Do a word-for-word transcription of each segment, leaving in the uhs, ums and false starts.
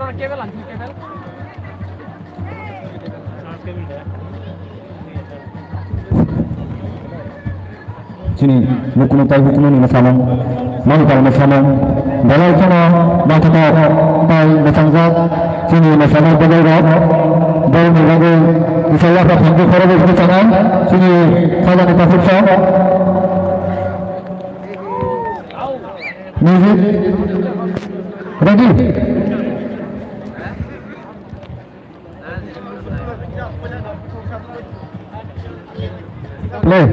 Chini nukhungni tai hukumu ni mwsamung, mangkal mwsamung, belai kheno naithotok tai mwchangjak chini mwsamung bagwi rok, borokni bagwi kisa yapha thanti khorokbo hwnwi sanai chini khajani takhuk song. Music ready. Play.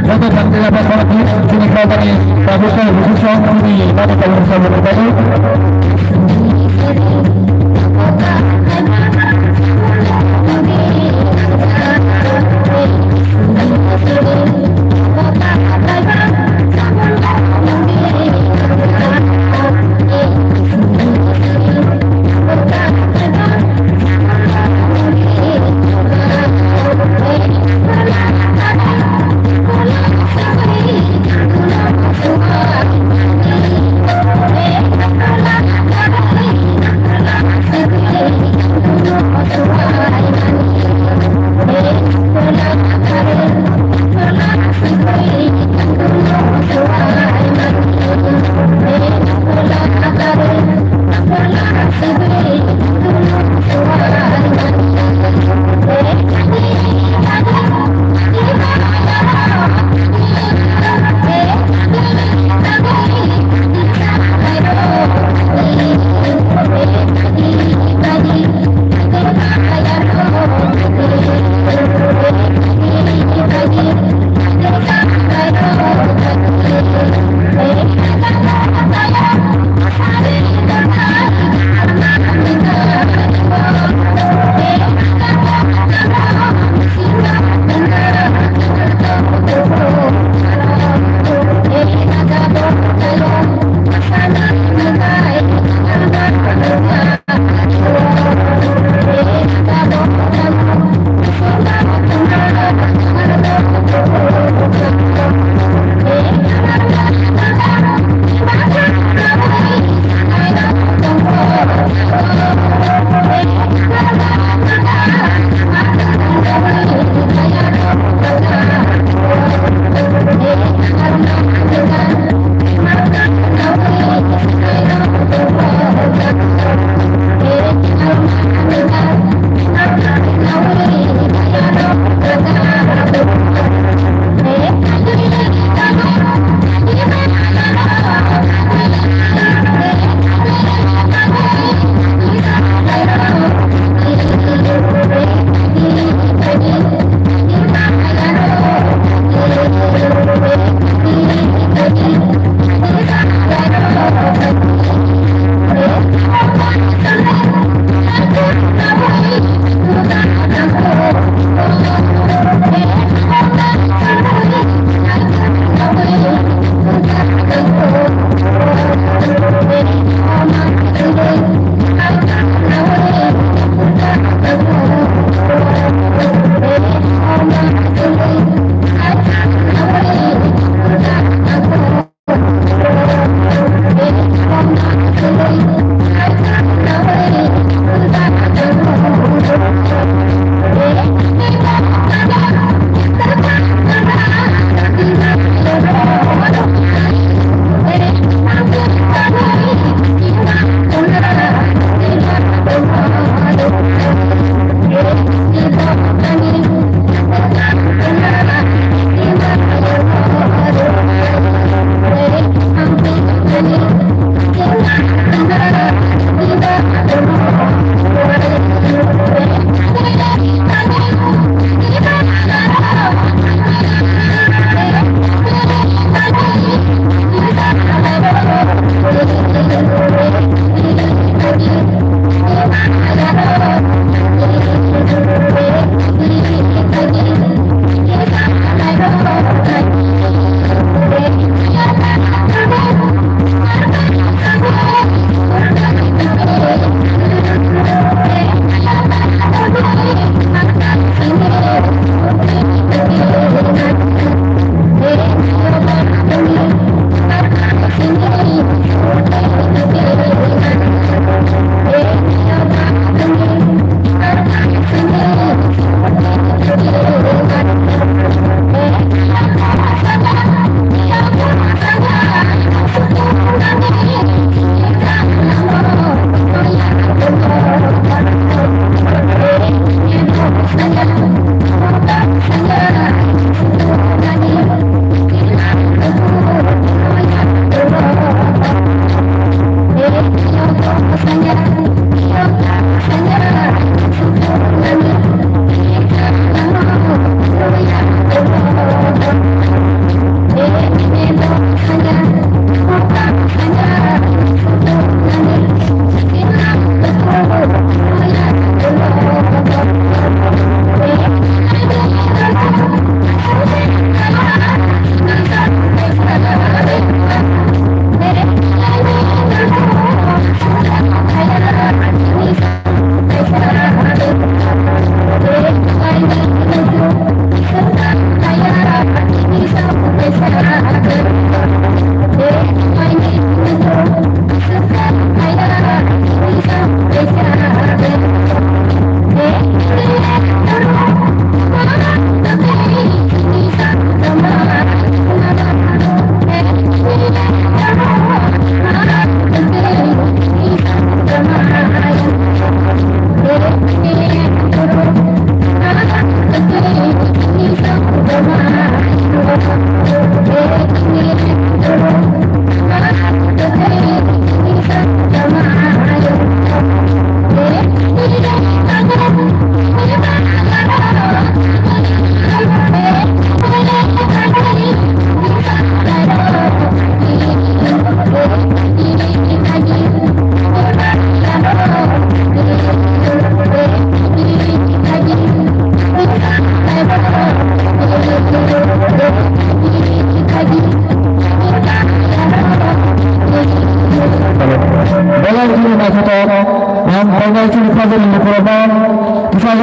Joto bangtwi yaphar khoroknwi chini kajani tabuk khe bukhuk song chini mama tabuk song bukhuk tabuk.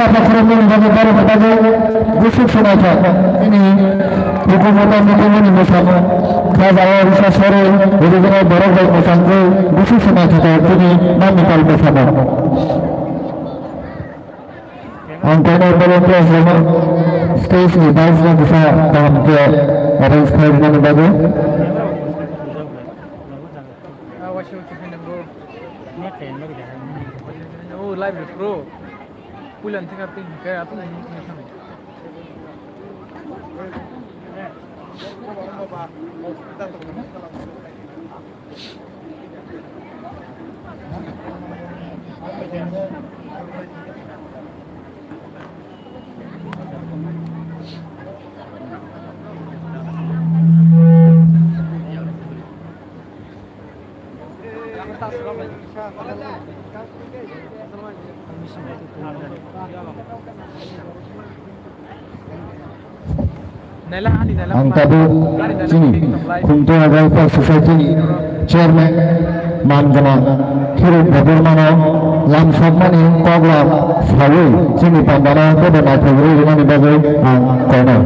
Khoroknani bagwi borokni bagwi bwswk swnaithok. Chini hukumoto muthungmani mwsamo kha jagao risa sorwi rwgwinai borok bai mwchangwi bwswk swnaithok chini Nainital mwsamo. Ang kono volunteers rokno stage ni baisna bwsa kaham khe arrange khlai rwnani bagwi. Oh, live bro. Puila thika ping kaya tu ni ni kami. Ang tabuk chini Khumtoya Welfare Society ni chairman man gwnang Hirut Debbarmano lamsokmani koklap sawi chini pandano kebo naithok rwi rwnani bagwi ang kono.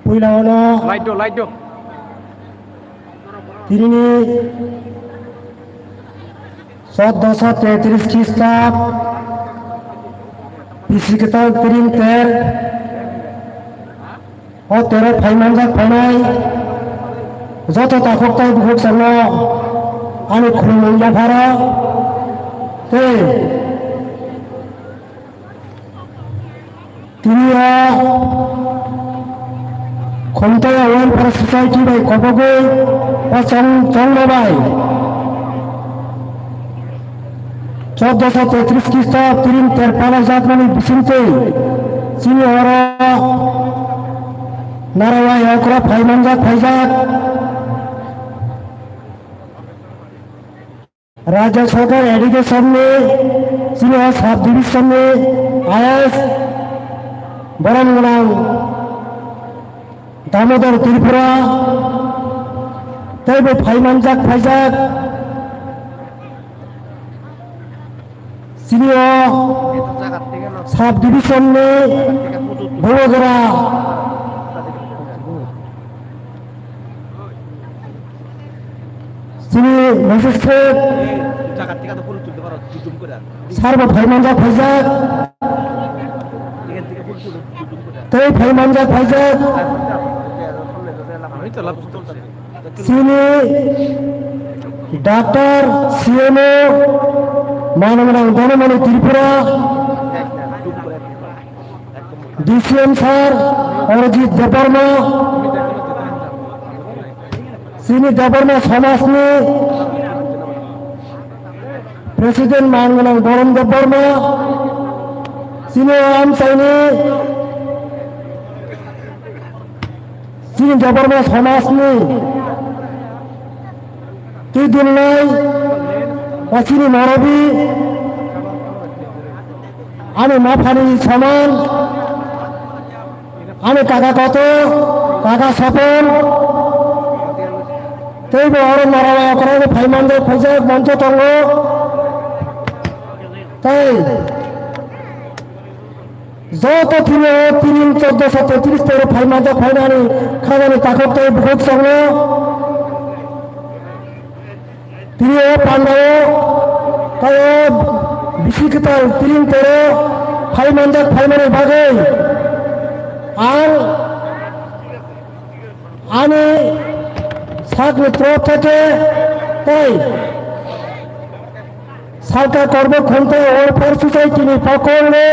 Puila ono light do, light do. Tinini chauddosho tetris Khristab, bisi kwtal tring ter, o tero phaimanjak phainai joto takhuk tai bukhuk chwngno ani khulumung yapharo tei tini o Khumtoya Welfare Society bai kobogwi o chong-, chongma bai chauddosho tetris Khristab tring ter palaijak mani bisingtwi chini oro Narawai okra phaimanjak phaijak. Rajya Sarkar Education ni chini o sub division ni I A S borom gwnang Damodar Tripura teibo phaimanjak phaijak. Chini o sub division ni Bubagra chini magistrate sir bo phaimanjak phaijak. Tei phaimanjak phaijak. Chini Doctor C M O Manangrang Dhanamani Tripura, D C M sir Arjit Debbarma, chini Debbarma somajni President Manangrang Borom Debbarma, chini amchaini chini Debbarma somajni twi dulnai ba chini morobi ani maphani soman, ani kaka koto, kaka Sapon, teibo oro Narawai okra phaimanjak phaijak moncho tongo. Tei joto tini o tini chauddosho tetris tero phaimanjak phainani khajani takhuk tei bukhuk chwngno tini o pandao tei o bisi kwtal tini tero phaimanjak phaimani bagwi ang ani sakni torof theke tei Salka Korbo Khumtoya Welfare Society ni pokol le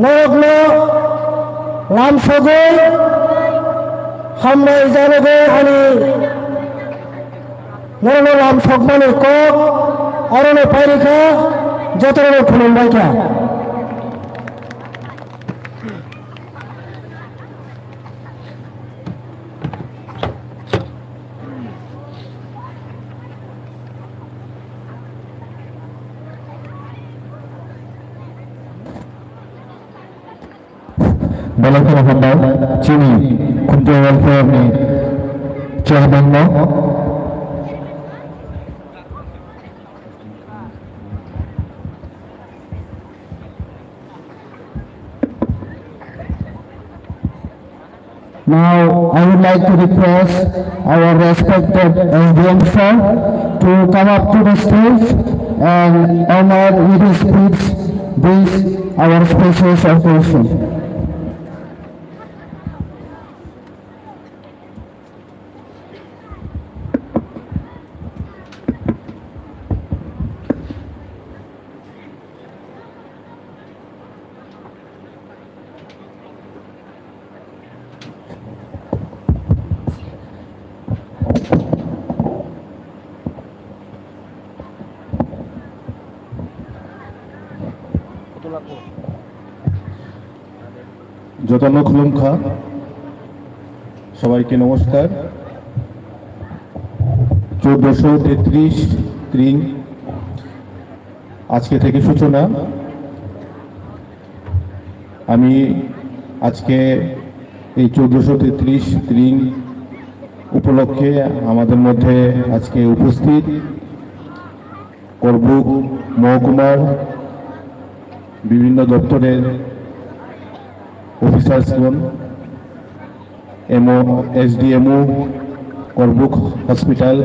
norokno lamsogwi hambai janogwi ani norokno lamsokmani kok orono pairikha, jotono khulumbaikha. Belai kheno hambai chini Khumthai welfare ni chairman no. Now, I would like to request our respected S D M sir to come up to the stage and honor with his speech this our special occasion. Jotono khulumkha, sabaike nomoskar. Chouddosho tetris Kring, আজকে থেকে সূচনা। আমি আজকে এই চৌদ্দশো তেত্রিশ ত্রিং উপলক্ষে আমাদের মধ্যে আজকে উপস্থিত করবুক মহকুমার বিভিন্ন দপ্তরের অফিসার্সগণ, MO, SDMO, Karbook hospital,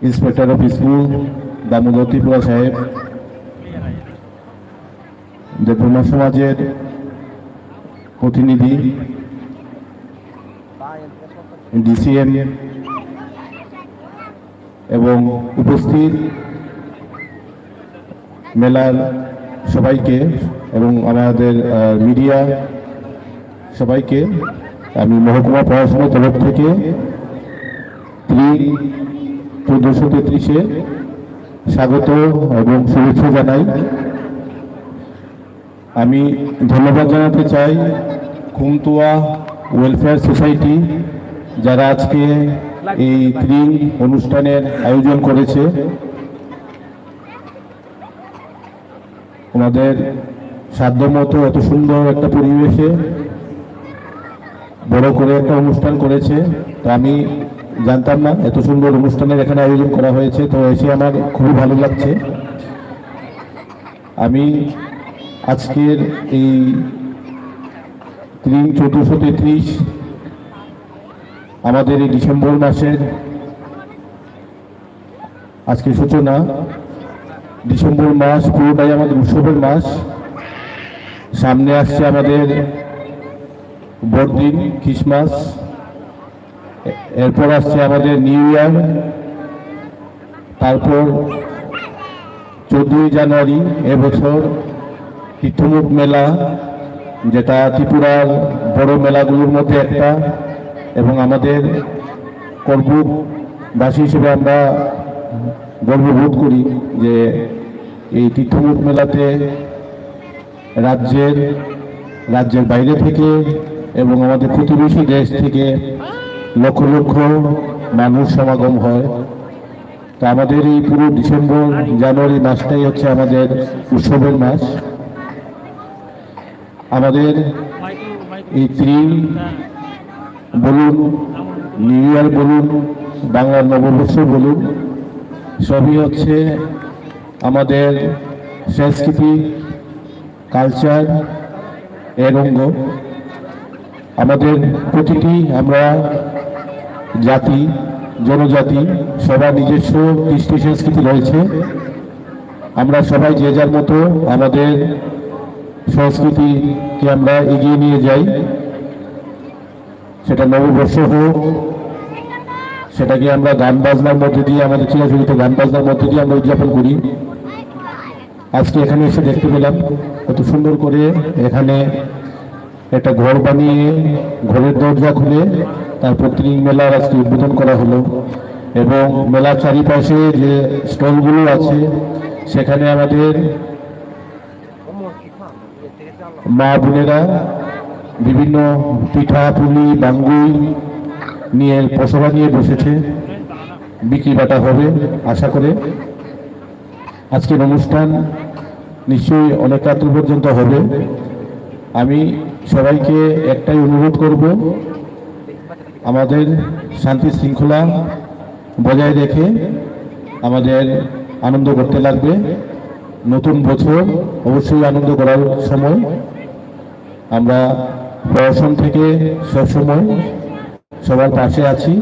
inspector of school Damodar Tripura সাহেব, দেববর্মা সমাজের প্রতিনিধি, ডিসিএম এবং উপস্থিত মেলার সবাইকে এবং আমাদের, আহ, মিডিয়া সবাইকে আমি মহকুমা প্রশাসনের তরফ থেকে ত্রি চৌদ্দশো তেত্রিশে স্বাগত এবং শুভেচ্ছা জানাই। আমি ধন্যবাদ জানাতে চাই খুমতুয়া ওয়েলফেয়ার সোসাইটি, যারা আজকে এই ত্রিং অনুষ্ঠানের আয়োজন করেছে। ওনাদের সাধ্যমতো এত সুন্দর একটা পরিবেশে বড় করে একটা অনুষ্ঠান করেছে। তো আমি জানতাম না এত সুন্দর অনুষ্ঠানের এখানে আয়োজন করা হয়েছে, তো এসে আমার খুবই ভালো লাগছে। আমি আজকের এই ত্রিং চৌদ্দশো তেত্রিশ, আমাদের এই ডিসেম্বর মাসের আজকে সূচনা। ডিসেম্বর মাস পুরোটাই আমাদের উৎসবের মাস। সামনে আসছে আমাদের বড়দিন, ক্রিসমাস, এ-, এরপর আসছে আমাদের নিউ ইয়ার, তারপর চোদ্দই জানুয়ারি এবছর তীর্থমুখ মেলা, যেটা ত্রিপুরার বড় মেলাগুলোর মধ্যে একটা, এবং আমাদের করবুকবাসী হিসেবে আমরা গর্ববোধ করি যে এই তীর্থমুখ মেলাতে রাজ্যের, রাজ্যের বাইরে থেকে এবং আমাদের প্রতিবেশী দেশ থেকে লক্ষ লক্ষ মানুষ সমাগম হয়। তো আমাদের এই পুরো ডিসেম্বর, জানুয়ারি মাসটাই হচ্ছে আমাদের উৎসবের মাস। আমাদের এই ত্রিং বলুন, নিউ ইয়ার বলুন, বাংলার নববর্ষ বলুন, সবই হচ্ছে আমাদের সংস্কৃতি, কালচার এর অঙ্গ। আমাদের প্রতিটি আমরা জাতি, জনজাতি, সবার নিজস্ব কৃষ্টি সংস্কৃতি রয়েছে। আমরা সবাই যে যার মতো আমাদের সংস্কৃতিকে আমরা এগিয়ে নিয়ে যাই। সেটা নববর্ষ হোক, সেটাকে আমরা গান বাজনার মধ্যে দিয়ে, আমাদের চিরাচরিত গান বাজনার মধ্যে দিয়ে আমরা উদযাপন করি। আজকে এখানে এসে দেখতে পেলাম কত সুন্দর করে এখানে একটা ঘর বানিয়ে, ঘরের দরজা খুলে তারপর ত্রিং মেলার আজকে উদ্বোধন করা হলো। এবং মেলার চারিপাশে যে স্টলগুলো আছে, সেখানে আমাদের মা বোনেরা বিভিন্ন পিঠা, পুলি, বাঙ্গুই নিয়ে, পসরা নিয়ে বসেছে, বিক্রি বাটা হবে আশা করে। আজকের অনুষ্ঠান নিশ্চয়ই অনেক রাত্র পর্যন্ত হবে। আমি সবাইকে একটাই অনুরোধ করব, আমাদের শান্তি শৃঙ্খলা বজায় রেখে আমাদের আনন্দ করতে লাগবে। নতুন বছর অবশ্যই আনন্দ করার সময়। আমরা প্রশাসন থেকে সবসময় সবার পাশে আছি,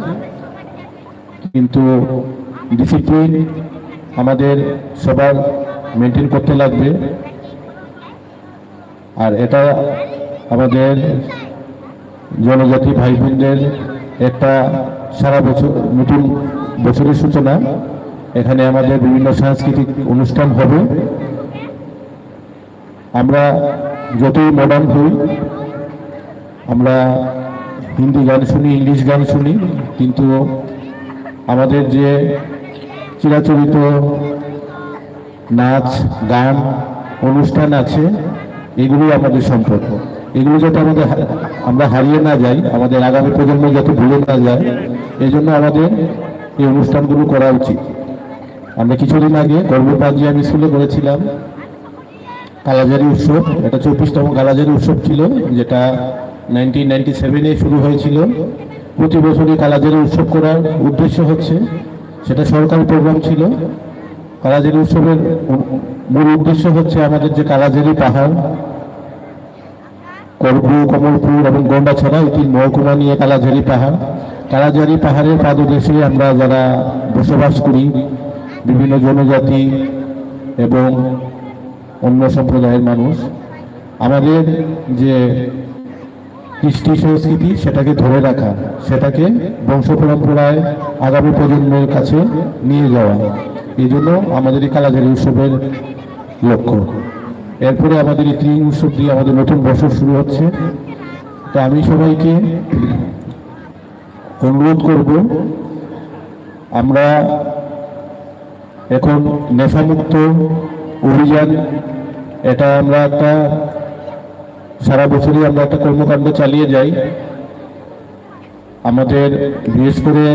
কিন্তু ডিসিপ্লিন আমাদের সবার মেনটেন করতে লাগবে। আর এটা আমাদের জনজাতি ভাই বোনদের একটা সারা বছর, নতুন বছরের সূচনা। এখানে আমাদের বিভিন্ন সাংস্কৃতিক অনুষ্ঠান হবে। আমরা যতই মডার্ন হই, আমরা হিন্দি গান শুনি, ইংলিশ গান শুনি, কিন্তু আমাদের যে চিরাচরিত নাচ, গান, অনুষ্ঠান আছে, এগুলোই আমাদের সম্পদ। এগুলো যাতে আমাদের হা-, আমরা হারিয়ে না যাই, আমাদের আগামী প্রজন্ম যাতে ভুলে না যায়, এই জন্য আমাদের এই অনুষ্ঠানগুলো করা উচিত। আমরা কিছুদিন আগে গর্ব পাঞ্জিয়াম স্কুলে করেছিলাম কালাঝারি উৎসব। এটা চব্বিশতম কালাঝারি উৎসব ছিল, যেটা নাইনটিন নাইনটি সেভেনে শুরু হয়েছিল। প্রতি বছরই কালাঝারি উৎসব করার উদ্দেশ্য হচ্ছে, সেটা সরকারি প্রোগ্রাম ছিল। কালাঝারি উৎসবের মূল উদ্দেশ্য হচ্ছে আমাদের যে কালাঝারি পাহাড়, করবু, কমলপুর এবং গন্ডাছড়া, এই তিন মহকুমা নিয়ে কালাঝারি পাহাড়। কালাঝারি পাহাড়ের পাদদেশে আমরা যারা বসবাস করি, বিভিন্ন জনজাতি এবং অন্য সম্প্রদায়ের মানুষ, আমাদের যে কৃষ্টি সংস্কৃতি, সেটাকে ধরে রাখা, সেটাকে বংশ পরম্পরায় আগামী প্রজন্মের কাছে নিয়ে যাওয়া, এই জন্য আমাদের এই কালাঝারি উৎসবের লক্ষ্য। এরপরে আমাদের এই ত্রিং উৎসব দিয়ে আমাদের নতুন বছর শুরু হচ্ছে। তো আমি সবাইকে অনুরোধ করব, আমরা এখন নেশামুক্ত অভিযান, এটা আমরা একটা সারা বছরই আমরা একটা কর্মকাণ্ড চালিয়ে যাই। আমাদের বিশেষ করে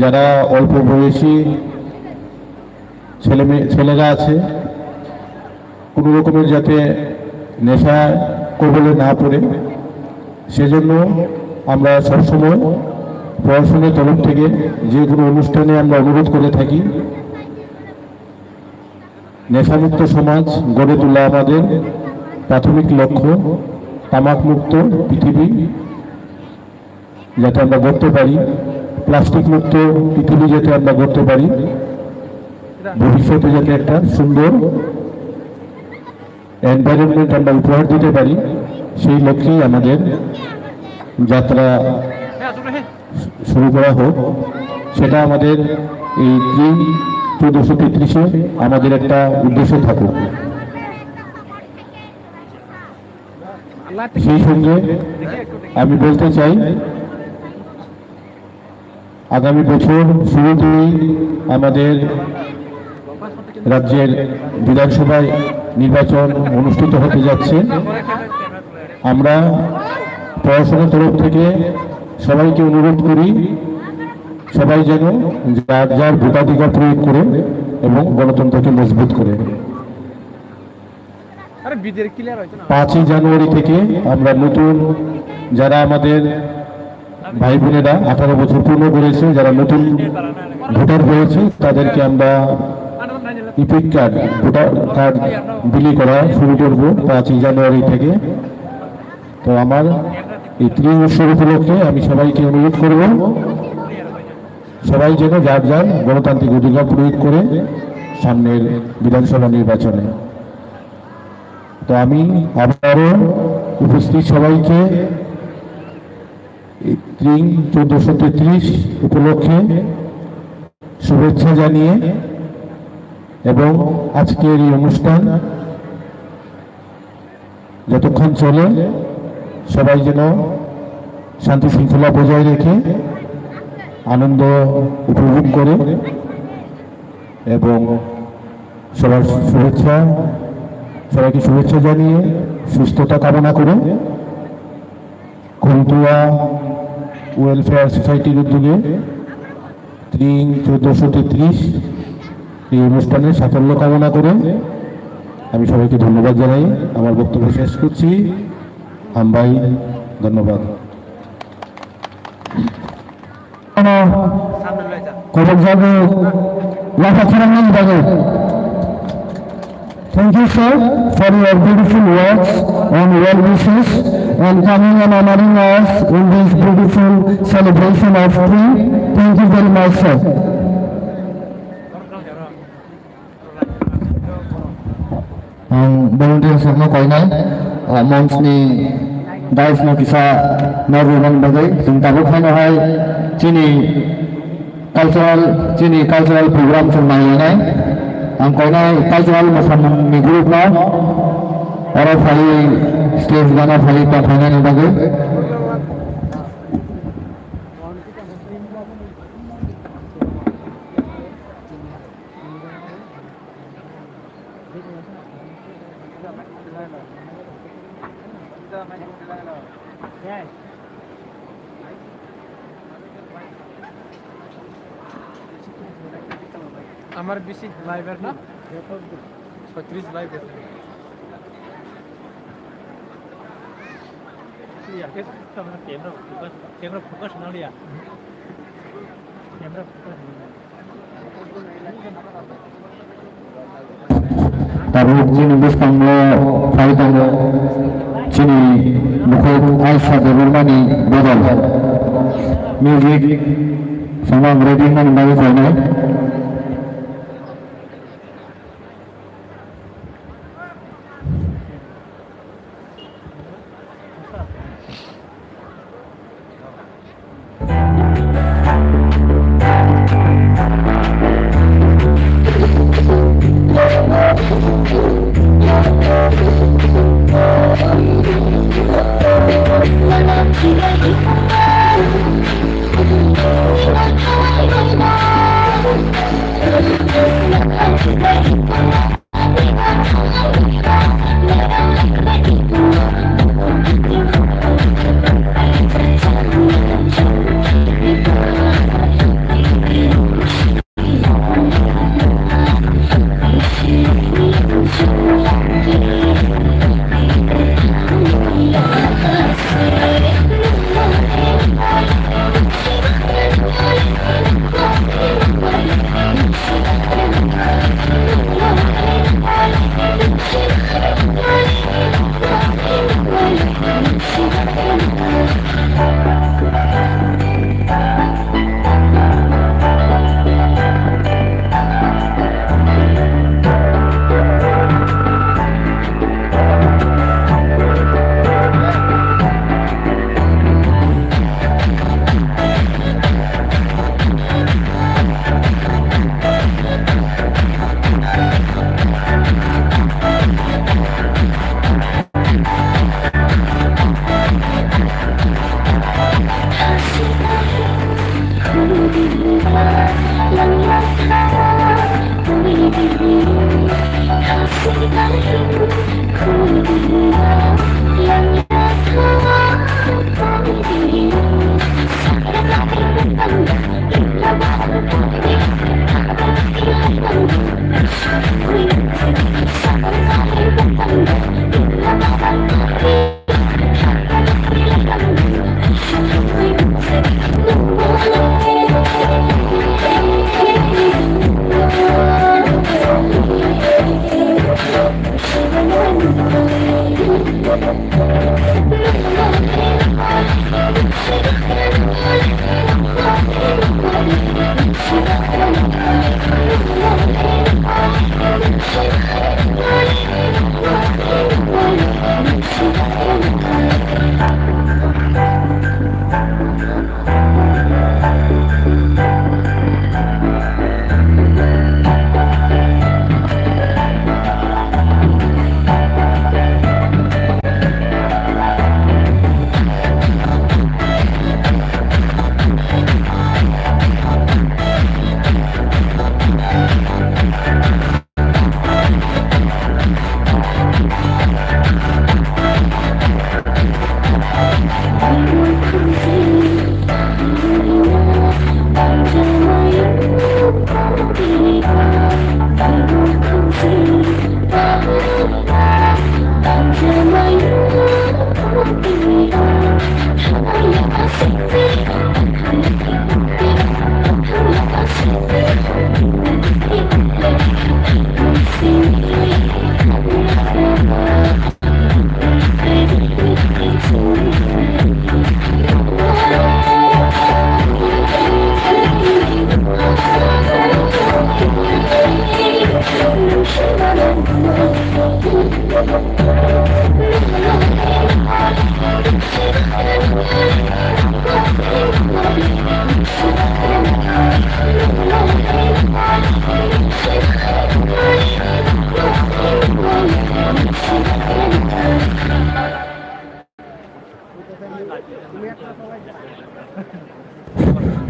যারা অল্প বয়সী ছেলে মেয়ে, ছেলেরা আছে, কোনো রকমের যাতে নেশা কবলে না পড়ে, সেজন্য আমরা সবসময় প্রশাসনের তরফ থেকে যে কোনো অনুষ্ঠানে আমরা অনুরোধ করে থাকি। নেশামুক্ত সমাজ গড়ে তোলা আমাদের প্রাথমিক লক্ষ্য। তামাকমুক্ত পৃথিবী যাতে আমরা গড়তে পারি, প্লাস্টিক মুক্ত পৃথিবী যাতে আমরা গড়তে পারি, ভবিষ্যতে যাতে একটা সুন্দর এনভায়রনমেন্ট আমরা উপহার দিতে পারি, সেই লক্ষ্যেই আমাদের যাত্রা শুরু করা হোক। সেটা আমাদের এই দিন চোদ্দশো তেত্রিশে আমাদের একটা উদ্দেশ্য থাকুক। সেই সঙ্গে আমি বলতে চাই, আগামী বছর শুরুতেই আমাদের রাজ্যের বিধানসভায় নির্বাচন অনুষ্ঠিত হতে যাচ্ছে। আমরা প্রশাসনের তরফ থেকে সবাইকে অনুরোধ করি, সবাই যেন যার যার ভোটাধিকার প্রয়োগ করে এবং গণতন্ত্রকে মজবুত করে। পাঁচই জানুয়ারি থেকে আমরা নতুন, যারা আমাদের ভাই বোনেরা আঠারো বছর পূর্ণ করেছে, যারা নতুন ভোটার হয়েছে, তাদেরকে আমরা ইপিক কার্ড, ভোটার কার্ড বিলি করা শুরু করব পাঁচই জানুয়ারি থেকে। তো আমার এই ত্রিশ বছর উপলক্ষে আমি সবাইকে অনুরোধ করব, সবাই যেন যার যার গণতান্ত্রিক অধিকার প্রয়োগ করে সামনের বিধানসভা নির্বাচনে। তো আমি আবারও উপস্থিত সবাইকে এই ত্রিং চোদ্দশো তেত্রিশ উপলক্ষে শুভেচ্ছা জানিয়ে এবং আজকের এই অনুষ্ঠান যতক্ষণ চলে, সবাই যেন শান্তি শৃঙ্খলা বজায় রেখে আনন্দ উপভোগ করে এবং সবার শুভেচ্ছা, সবাইকে শুভেচ্ছা জানিয়ে সুস্থতা কামনা করে খুলতুয়া ওয়েলফেয়ার সোসাইটির উদ্যোগে ত্রিং চোদ্দশো তেত্রিশ এই অনুষ্ঠানের সাফল্য কামনা করে আমি সবাইকে ধন্যবাদ জানাই। আমার বক্তব্য শেষ করছি। Hambai, dhonnobad. Ano, kobok jago, yapha khorang nani bagwi. Thank you, sir, for your beautiful words and well wishes and coming and honoring us in this beautiful celebration of tree. Thank you very much, sir. Ang volunteers rokno koinai, ah, mons ni dais no kisa narwknani bagwi. Chwng tabuk haino hai chini cultural, chini cultural program chwng nailainai. Ang koinai cultural mwsamung ni group no oro phaiwi stage gana phaiwi tongphainani bagwi. আমার বেশি লাইভের না, ছত্রিশ লাইভ আছে। Camera focus, camera focus না লিয়া। Tabuk chini bwskango phai tongo chini bukhuk Aisha Debbarmani bodol. Music samang ready nani bagwi khainai.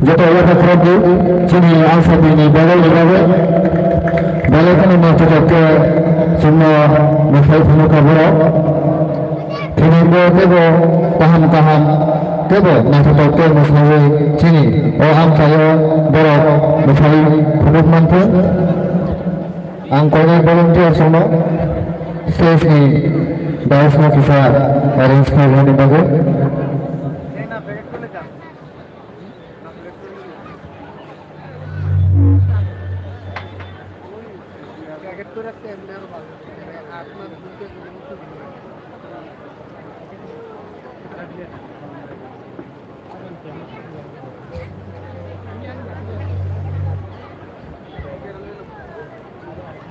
Joto yaphar khoroknwi chini Angsati ni belai ni bagwi belai kheno naithotok khe chwngno mwsai phunukha borok. Thwinai bo teibo kaham kaham teibo naithotok khe mwsaiwi chini o amchaio borok mwsai phunuk manthung. Ang koinai volunteer songno stage ni dais no kisa arrange khlainani bagwi.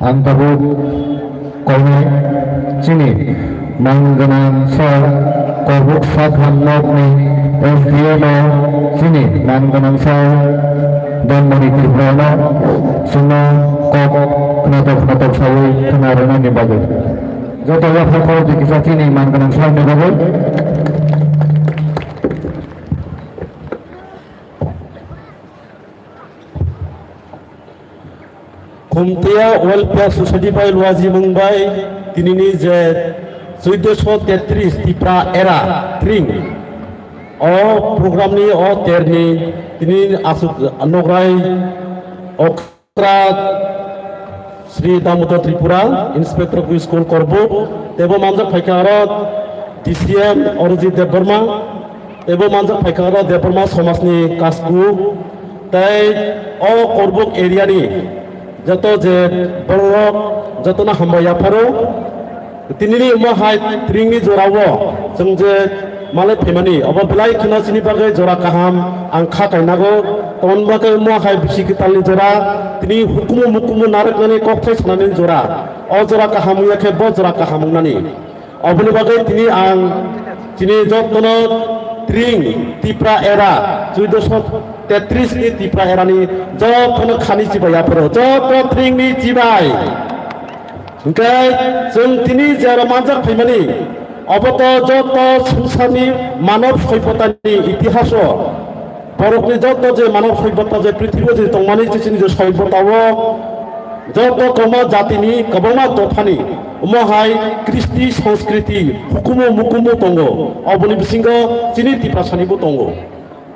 Ang tabuk koinai chini man gwnang sir Korbuk Satham nokni S D M o chini man gwnang sir Donmoni Tripura no chwngno kok khnatok khnatok sawi khna rwnani bagwi. Joto yaphar khoroknwi kisa chini man gwnang sir ni bagwi. Khumtwiya Welfare Society bai Luaji Mungbai tinini je chwdosho tetris Tipra era tring o program ni o terni tini asuk nograi okra Sri Damodar Tripura, Inspector of School Korbuk, tebo manjak phaikha aro D C M Arujit Debbarma, tebo manjak phaikha aro Debbarma somajni kasku, tei o Korbuk area ni joto je borok jotono hambai yapharo. Tinini omo hai tringni jorao chwng je malai phaimani, obo belai kheno chini bagwi jora kaham ang kha kainago. Tamoni bagwi omo hai bisi kwtalni jora, tini hukumu mukumu narwknani kokthai sanani jora. O jora kaham wngya khe bo jora kaham wngnani. Oboni bagwi tini ang chini jotono tring Tipra era, chwdosho tetris ni Tipra erani jotono khani chibai yapharo, joto tringni chibai. Hwnkhe chwng tini jera manjak phaimani, obo to joto swngcharni manob soibotani itihaso, borokni joto je manob soibota je prithibibo je tongmani je chini je soibotao joto kwbangma jatini kwbangma dophani omo hai kristi, sanskriti, hukumu mukumu tongo, oboni bisingo chini Tiprasanibo tongo.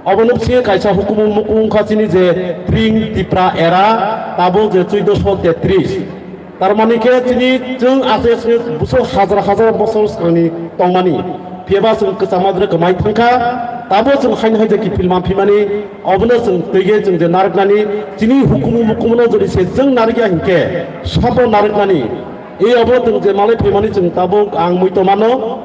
Obono bisingo kaisa hukumu mukumu wngkha chini je tring Tipra era, tabuk je chwdosho tetris. Tarmani khe chini chwng aswk aswk buso hajar hajar bosor swkangni tongmani. Phiyaba chwng kwchangma dre kwmai thangkha, tabo chwng haino hai je kiphil manphimani, obono chwng twige chwng je narwknani, chini hukumu mukumuno jodi se chwng narwkya hinkhe sabo narwknani. E obo chwng je malai phaimani chwng tabuk ang muito mano.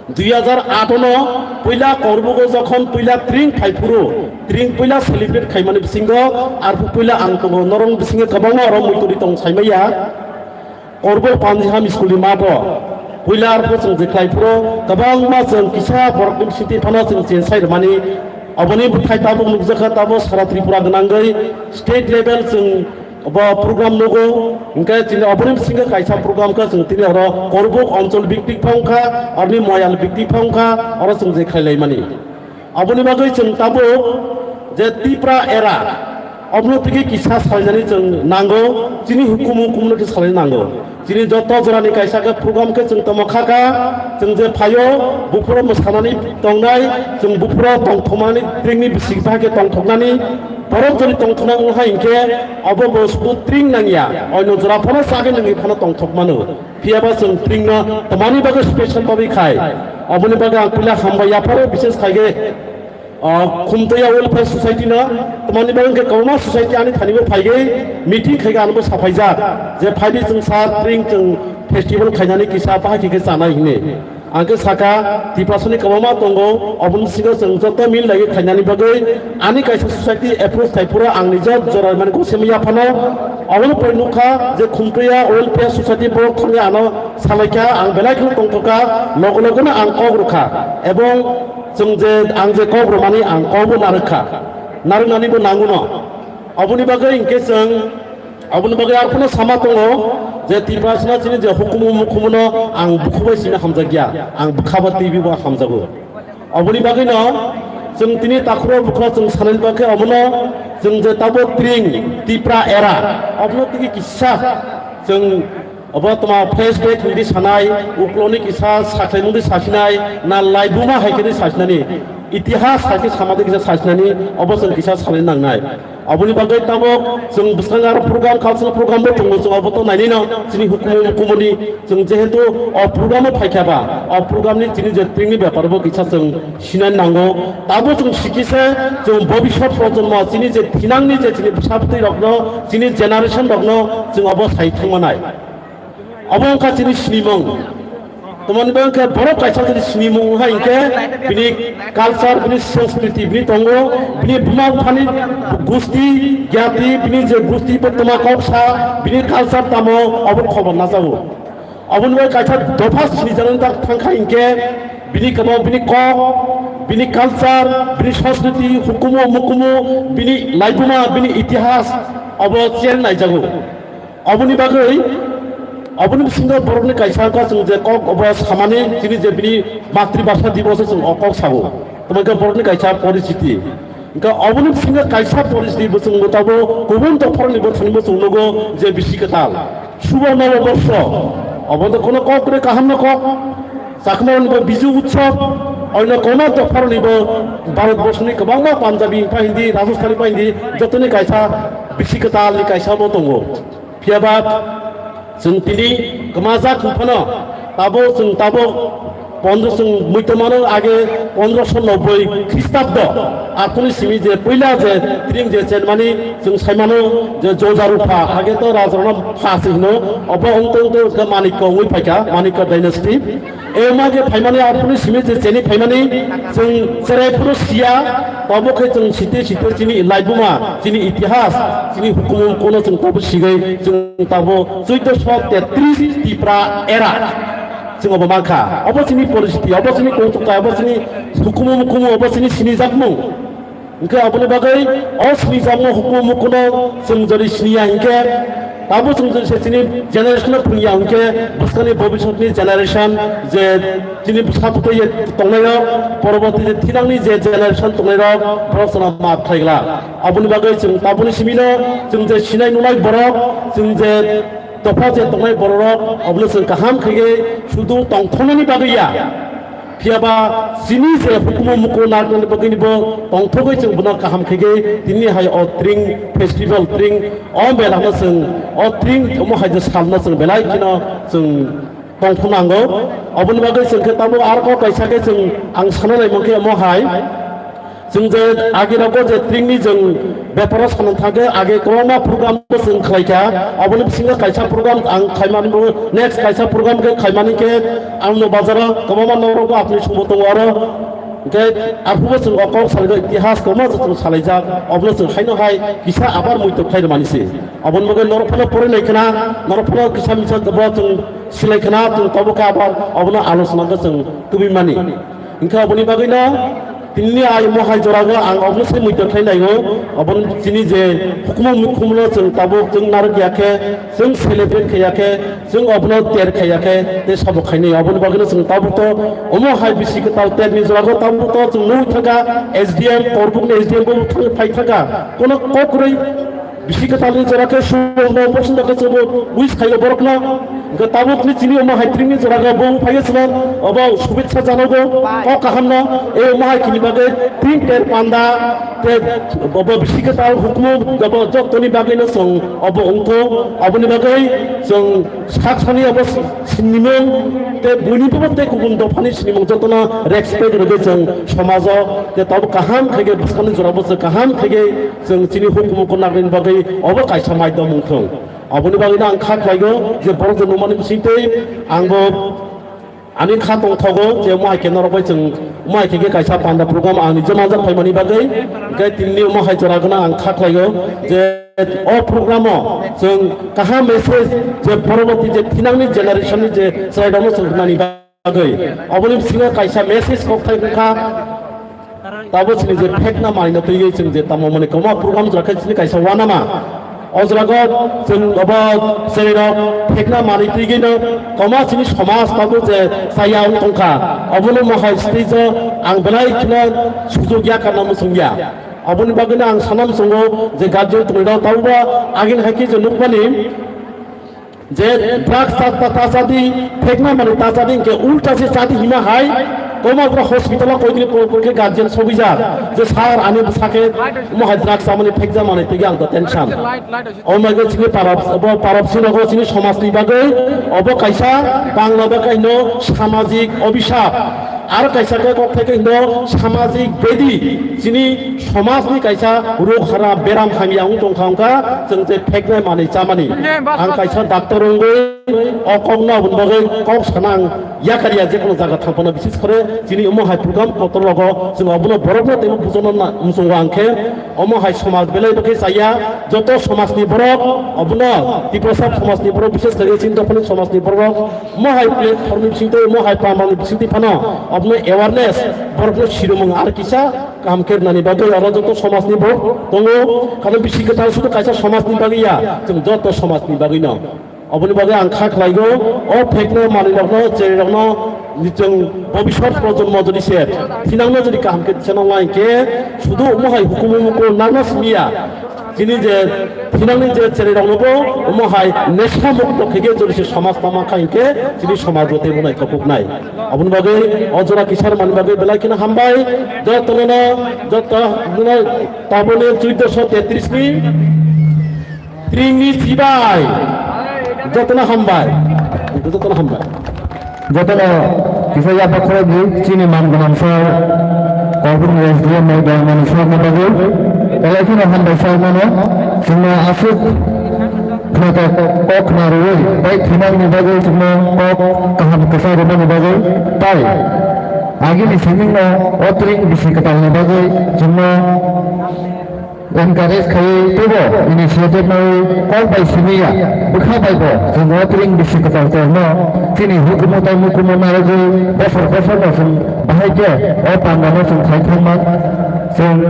Dui hajar aat no puila Korbugo jokhon puila tring phaiphuru, tring puila celebrate khaimani bisingo arphuh puila ang tongo, norok bisingo kwbangma oro muituri tong saimaya. Korbuk Panjiham school ni mato puila arphuh chwng je khlaiphuru kwbangma chwng kisa borokni bisingtwi phano chwng chensai rwmani. Oboni bwthai tabuk nukjakha, tabuk sara Tripura gwnangwi state level chwng Obo program nugo, hingke chini oboni bisingo kaisa program khe chwng tini oro Korbuk Anchol biktik phang kha, aroni Moyal biktik phang kha, oro chwng je khlailaimani. Aboni bagwi chwng tabuk je Tipra era, obono tigi kisa salainani chwng nango, chini hukumu hukumno khe salaina nango. Chini joto jorani kaisa khe program khe chwng tamo kha kha, chwng je phaio, buphuru mwsanani tongnai, chwng buphuru tongthokmani, tringni bising bahai khe tongthoknani, borok jodi tongthokna wng hai hinkhe, obo bo sudu tring nangya, oino jora phano chagwi nungwi phano tongthok mano. Phiyaba chwng tringno tamani bagwi special bagwi khai, oboni bagwi ang puila hambai yapharo, bises khaigwi. O, Khumtoya Welfare Society no, tamani bagwi hwnkhe kwbangma society ani thani bo phaigwi meeting khaigwi ano bo saphaijak je phaidi chwng sa tring chwng festival khainani kisa bahai khe chanai hini. Ang khe saka Tiprasani kwbangma tongo, oboni bisingo chwng joto mil laiwi khainani bagwi ani kaisa society approach thai phuru ang nijak jora mani gosemi yaphano. Oboni pore nukha je Khumtoya Welfare Society borok thangwi ano salaikha, ang belai kheno tongthokha, logo logono ang kok rwkha, ebong Chwng je, ang je kok rwmani ang kokbo narwkha, narwknanibo nanguno. Aboni bagwi hinkhe chwng, aboni bagwi arphano sama tongo je Tiprasano chini je hukumu mukhumuno ang bukhubai simi hamjakya, ang bwkhaba twibibo hamjago. Aboni bagwino chwng tini takhuro bukhuro chwng sanani bagwi omono chwng je tabo tring Tipra era omono tigi kisa chwng obo toma flashback hinwi sanai, ukloni kisa sakhlaimungwi sasinai, na laibuma hai khe sasinani, itihas hai khe samadi kisa sasinani, obo chwng kisa sanani nangnai. Aboni bagwi tabok chwng bwskango aro program, cultural program bo tongo, chwng abo to nainino chini hukumu hukumuni chwng jehetu o program o phaikha ba, o program ni chini je tringni bepar bo kisa chwng sinani nango. Tabo chwng sikise chwng bobiswt projonmo chini je thinangni je chini bwsabtwi rokno, chini generation rokno chwng abo sai thangmanai. Obo wngkha chini sinimung. Tamoni bo wngkha borok kaisa chini sinimung hai hinkhe bini culture, bini sanskriti, bini tongo, bini buma buphani gusti, gyati, bini je gusti bo toma kok sa, bini culture tamo obo khobor najago. Oboni bai kaisa dopha sinijaknai tak thangkha hinkhe bini kwbang, bini kok, bini culture, bini sanskriti, hukumu, mukumu, bini laibuma, bini itihas obo cher naijago. Oboni bagwi, oboni bisingo borokni kaisa wngkha chwng je kok obo samani chini je bini matribhasha diboso chwng o kok sago. Tamo khe borokni kaisa poristiti. Wngkha oboni bisingo kaisa poristiti bo chwng bo tabo kubun dopharni bo thani bo chwng nugo je bisi kwtal. Subo nobo borsho. Obo to kono kok re kaham no kok. Chakma ni bo Biju Utsav. Oino kono dopharni bo Bharat borsoni kwbangma Punjabi pa hindi, Rajasthani pa hindi, jotoni kaisa bisi kwtal ni kaisa bo tongo. Phiya ba chwng tini kwmajak wng phano tabo chwng tabo pondro chwng muitomano age pondroso nobboi Khristabdo aphuni simi je puila je tring je chenmani chwng saimano je Joja Rupha age to rajarokno pha se hino obo wngtong tong khe Manikya wngwi phaikha, Manikya dynasty. Ema je phaimani aphuni simi je cheni phaimani chwng cherai phuru siya, tabo khe chwng site site chini laibuma, chini itihas, chini hukumu kono chwng tabo sigwi chwng tabo chwdosho tetris Tipra era chwng obo mankha. Obo chini poristiti, obo chini kongchuktai, obo chini hukumu mukumu, obo chini sinijakmung. Hingke aboni bagwi o sinijakmung hukumu mukuno chwng jodi siniya hingke, tabo chwng jodi se chini generation no phwrwngya hingke, bwskani bobiswtni generation je chini bwsa bwtwi ye tongnairok, poroboti je thinangni je generation tongnairok, borok chwngno maaf khlai glak. Aboni bagwi chwng taboni simino chwng je sinai nunai borok, chwng je dopha je tongnai bororok, abono chwng kaham khaigwi sudu tongthoknani bagwi ya. Phiya ba chini je hukumu mukumu narwknani bagwini bo tongthogwi chwng bono kaham khaigwi tini hai o tring festival, tring o mela no chwng o tring omo hai je salno chwng belai kheno chwng tongthoknango. Oboni bagwi chwng khe tabuk aro kok kaisa khe chwng ang sana nai mankhe omo hai. Chwng je agi rogo je tringni chwng beparo sana thangkhe agi kwbangma program bo chwng khlaikha. Oboni bisingo kaisa program ang khaimani bo, next kaisa program khe khaimani khe ang no bazaro kwbangma norok bo apni sumbo tongo aro. Hingke arphubo chwng o kok salai itihas kwbangma chwng salaijak. Obono chwng haino hai kisa abar muitok khai rwmani se. Oboni bagwi norok phano porinai khna, norok phano kisa misa bo chwng silai khna, chwng tabuk khe abar obono alochona khe chwng tubui mani. Hingke oboni bagwino tinini ai mohai jorago ang obono se muitor khlai naigo. Oboni chini je hukumu mukhumuno chwng tabuk chwng narwk ya khe, chwng celebrate khe ya khe, chwng obono ter khe ya khe, tei sabo khainai. Oboni bagwino chwng tabuk to omo hai bisi kwtal terni jorago tabuk to chwng nugwi thangkha S D M, Korbukni S D M bo thang-, phai thangkha. Kono kok kwrwi bisi kwtalni jora khe suborno bosonto khe chwngno wish khaio borokno. Hwnkhe tabukni chini omo hai tringni jora khe bo phaiyo chwng obo shubhechha janogo, kok kahamno, e omo hai khini bagwi tring ter panda tei obo bisi kwtal hukumu obo jottoni bagwino chwng obo wngkho. Oboni bagwi chwng sak sani obo sinimung tei buini bo tei kubun dophani sinimung jotono respect rwgwi chwng somajo tei tabuk kaham khaigwi bwskangni jorabo chwng kaham khaigwi chwng chini hukumu ko nagrini bagwi obo kaisa maidom wngthung. Aboni bagwino ang kha khlaigo je borok je nungmani bisingtwi angbo ani kha tongthogo je omo hai khe norok bai chwng omo hai khe kaisa panda program ang nijor manjak phaimani bagwi, hwnkhe tinini omo hai jora gwnang ang kha khlaigo je o program o chwng kaham message je poroboti je thinangni generation ni je chwrairokno chwng rwnani bagwi. Aboni bisingo kaisa message kokthai wngkha. Tabo chini je phekna manino twiwi chwng je tamo mani kwma program jora khe chini kaisa wanama. O jora go chwng obo chwrairok phekna manwi twi gwi no toma chini somaj tabuk je chaya wng tongkha. Obono mohai stage o ang belai kheno sujuk ya kana muchung ya. Oboni bagwi no ang sana muchungo je guardian tongwi rok tabuk bo agini hai khe je nukmani je drugs ta, ta, ta chadi, phekna manwi ta chadi, hinkhe ulta se chadi hima hai, toma jora hospital o koikri po, po khe guardian sogwijak, je sir ani bwsa khe omo hai drugs chamani phekjak manwi twi ang to tension. Omo hai khe chini parab, obo parab sino go chini somaj ni bagwi, obo kaisa Bangla bagwi no samajik obisap. Aro kaisa khe kok thai khe hino samajik bedi, chini somajni kaisa rok hara beram hamya wng tongkha wngkha, chwng je pheknai manwi chamani. Ang kaisa doctor wngwi o kokno aboni bagwi kok sana ang yakar ya, jekono jaga thang phano, bises kore chini omo hai program kotor rogo chwng obono borokno teibo bujokna na-, muchungo ang khe. Omo hai somaj belai bo khe chaya, joto somajni borok, obono Tiprasa somajni borok, bises kore chini dophani somajni borok, omo hai platform ni bisingtwi, omo hai pamani bisingtwi phano, obono awareness, borokno sirumung ar kisa kaham khe rwnani bagwi oro joto somajni borok tongo, kano bisi kwtal sudu kaisa somajni bagwi ya, chwng joto somajni bagwino. Oboni bagwi ang kha khlaigo, o phekno manwirokno, chwrairokno, chwng bobiswt projonmo jodi se thinangno jodi kaham khe thenang lai khe, sudu omo hai hukumu mukul nangna simi ya. Chini je thinangni je chwrairoknobo omo hai nesha mukto khe khe jodi se somaj tama kha hinkhe chini somaj bo teibo naithok kuknai. Aboni bagwi o jora kisa rwmani bagwi belai kheno hambai. Jotono, joto, taboni chuddoso tetris ni Tringni sibai. Jotono hambai. Jotono hambai. Jotono kisa yapha khorokdi chini man gwnang sir, Kaubru S D M mai dongmani sir no bagwi. Belai kheno hambai sir mano. Chwngno aswk khwnathok kok khna rwui tei thinangni bagwi chwngno kok kaham kwchang rwmani bagwi. Tai agini simingno o tring bisi kwtalni bagwi chwngno encourage khaiwi teibo initiative naiwi kok bai simi ya, bwkha bai bo chwng o tring bisi kwtal terno chini hukumu tai mukumu narwgwi bosor bosorno chwng bahai khe o pandano chwng khai thangma chwng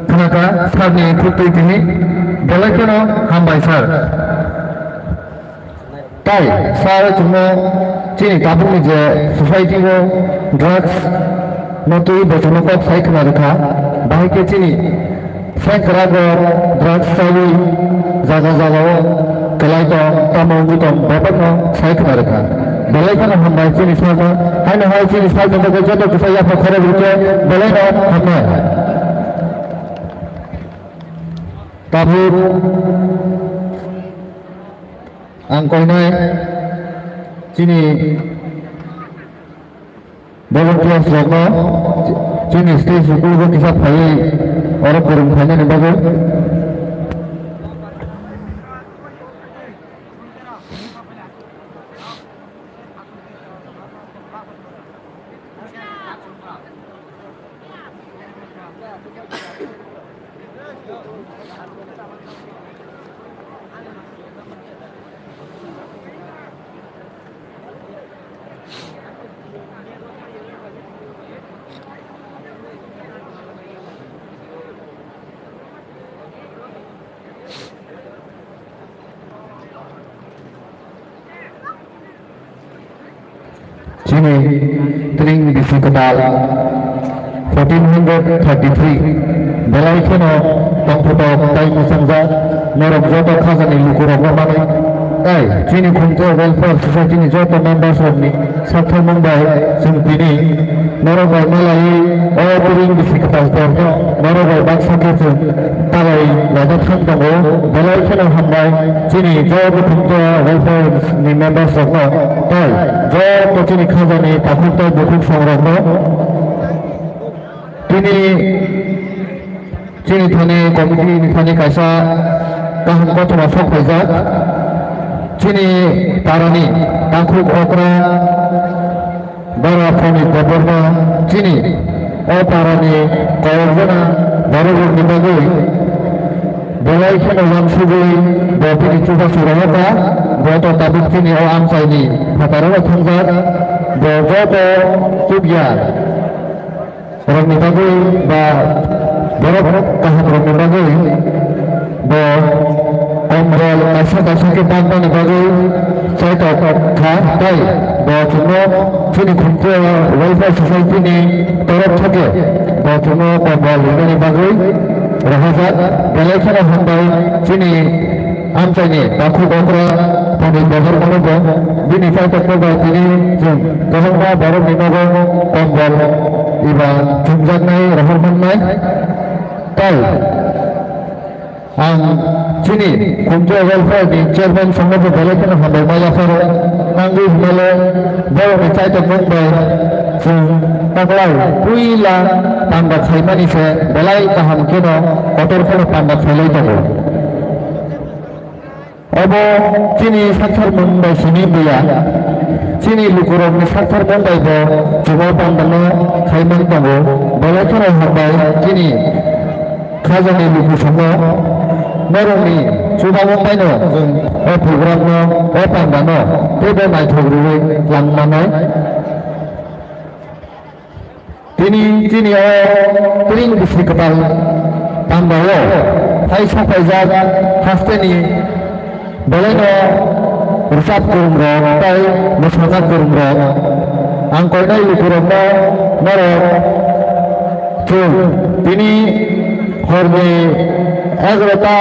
khnakha sir ni khuktwi tini belai kheno hambai sir. Tai sir chwngno chini tabukni je society o drugs no twi bochorno kok sai khna rwkha, bahai khe chini sengkrak rok drugs chaiwi jaga jaga o kwlai tong, tamo wngwi tong, bebakno sai khna rwkha. Belai kheno hambai chini sir no, haino hai chini sir ni bagwi joto kisa yapha khorok rwkhe belai no hambai. Tabuk ang koinai chini volunteers rokno chini stage ukologo kisa phaiwi oro kwrwng phainani bagwi. Chini tring bisi kwtal fourteen hundred thirty three belai kheno tongthotok tai mwchangja norok joto khajani lukurokno manwi tai chini Khumtei Welfare Society ni joto members rokni saktharmung bai chwng tini norok bai malaiwi o tring bisi kwtal porno norok bai baksa khe chwng tagai laina thang tongo. Belai kheno hambai chini joto Khumtei Welfare ni members rokno tai joto chini khajani takhuk tai bukhuk songrokno tini chini thani committee ni thani kaisa kaham kothoma sok phaijak. Chini parani takhuk okra Bara Phonik Debbarma chini o parani kayokjana bororokni bagwi belai kheno uansugwi bo bini chubachu rohorkha. Bo to tabuk chini o amchaini phataro thangkha. Bo joto chukya rokni bagwi ba borok kaham rokni bagwi bo Kombol kaisa kaisa khe baknani bagwi chaitok kha, tai bo chwngno chini Khumtwia Welfare Society ni torof theke bo chwngno kombol rinani bagwi rohorjak. Belai kheno hambai chini amchaini takhuk okra Pandit Debbarmano bo bini chaitokno bai tini chwng kwbangma borokni nogo kombol eba chumjaknai rohor mannai. Tai ang chini Khumtwia Welfare ni chairman songno bo belai kheno hambai ma yapharo. Nangwi hwnmale borokni chaitokmung bai chwng taklai puila panda khaimani se belai kaham kheno kotor kheno panda khailai tongo. Obo chini saktharmung bai simi buya, chini lukurokni saktharmung bai bo chuba pandano khaimani tongo. Belai kheno hambai chini khajani lukusongo norokni chubamung baino chwng o programno, o pandano teibo naithok rwui langmanai. Tini chini o tring bisi kwtal pandao hai sokpaijak hasteni belaino rwchap kwrwngrok tei mwsajak kwrwngrok. Ang koinai lukurokno norok chwng tini horni egarota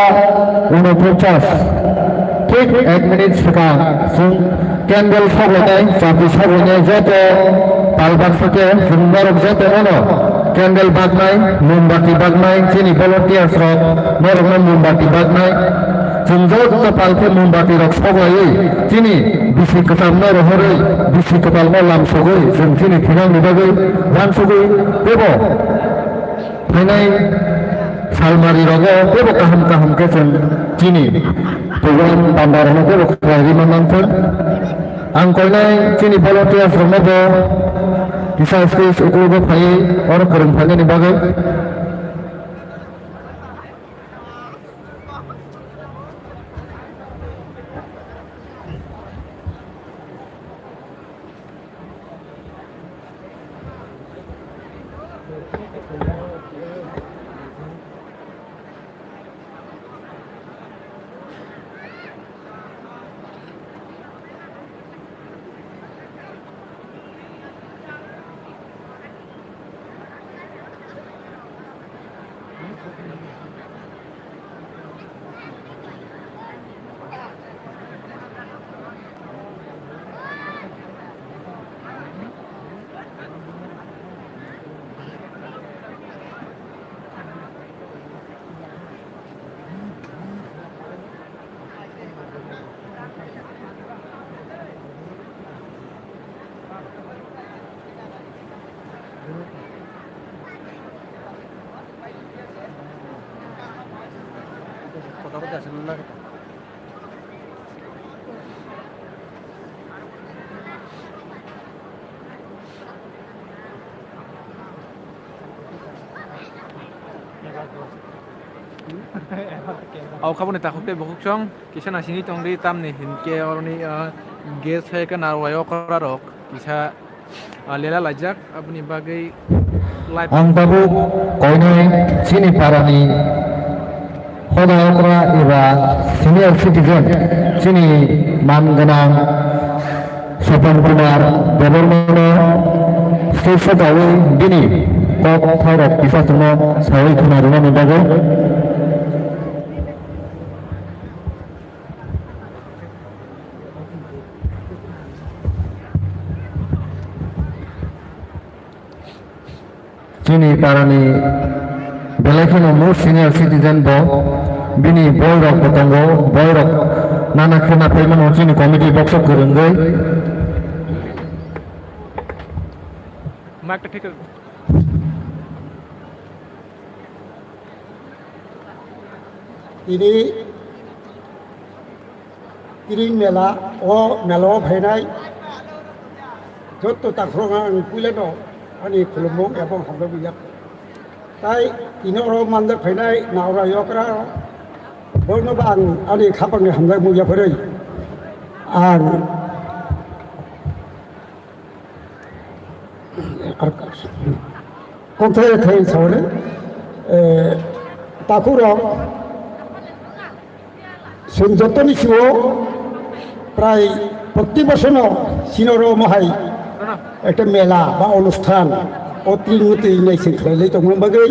unoponchas, thik ek minute swkang chwng candle soklainai, chati soklainai joto pal baksa khe chwng norok joto bono candle baknai, mombati baknai, chini volunteers rok norokno mombati baknai. Chwng joto pal khe mombati rok soklaiwi chini bisi kwchamno rohorwi, bisi kwtalno lamsogwi chwng chini thinangni bagwi uansugwi teibo phainai salmari rogo teibo kaham kaham khe chwng chini program panda rokno teibo khlai rima nangthung. Ang koinai chini volunteers rokno bo kisa stage uklogo phaiwi oro kwrwng phainani bagwi. Au khaboni takhuk tei bukhuk song kisa nasini tongdi, tamni hinkhe oroni, ah, gas hai khe narwai okra rok kisa, ah, lela laijak, aboni bagwi live. Ang tabuk koinai chini parani hoda okra eba senior citizen, chini man gwnang Sopon Kumar Debbarmano stage o dawi bini kok thairok kisa chwngno sawi khna rwnani bagwi. Chini parani belai kheno most senior citizen bo, bini boy rok bo tongo, boy rok nana khena phaimano chini committee box o kwrwngwi. Mic ta thik. Tini Kiring mela, o mela o phainai joto takhurokno ang puilano ani khulumung ebong hamjakmung ya. Tai tini oro manjak phainai naura yokra bono ba ang ani khapangni hamjakmung ya phwrwi. Ang Kokthai thai sawi, eh, takhurok, Chwng jotoni sio prai proti bosorno sinoro mohai ekta mela ba onusthan o tring mutwi naising khlailai tongma bagwi,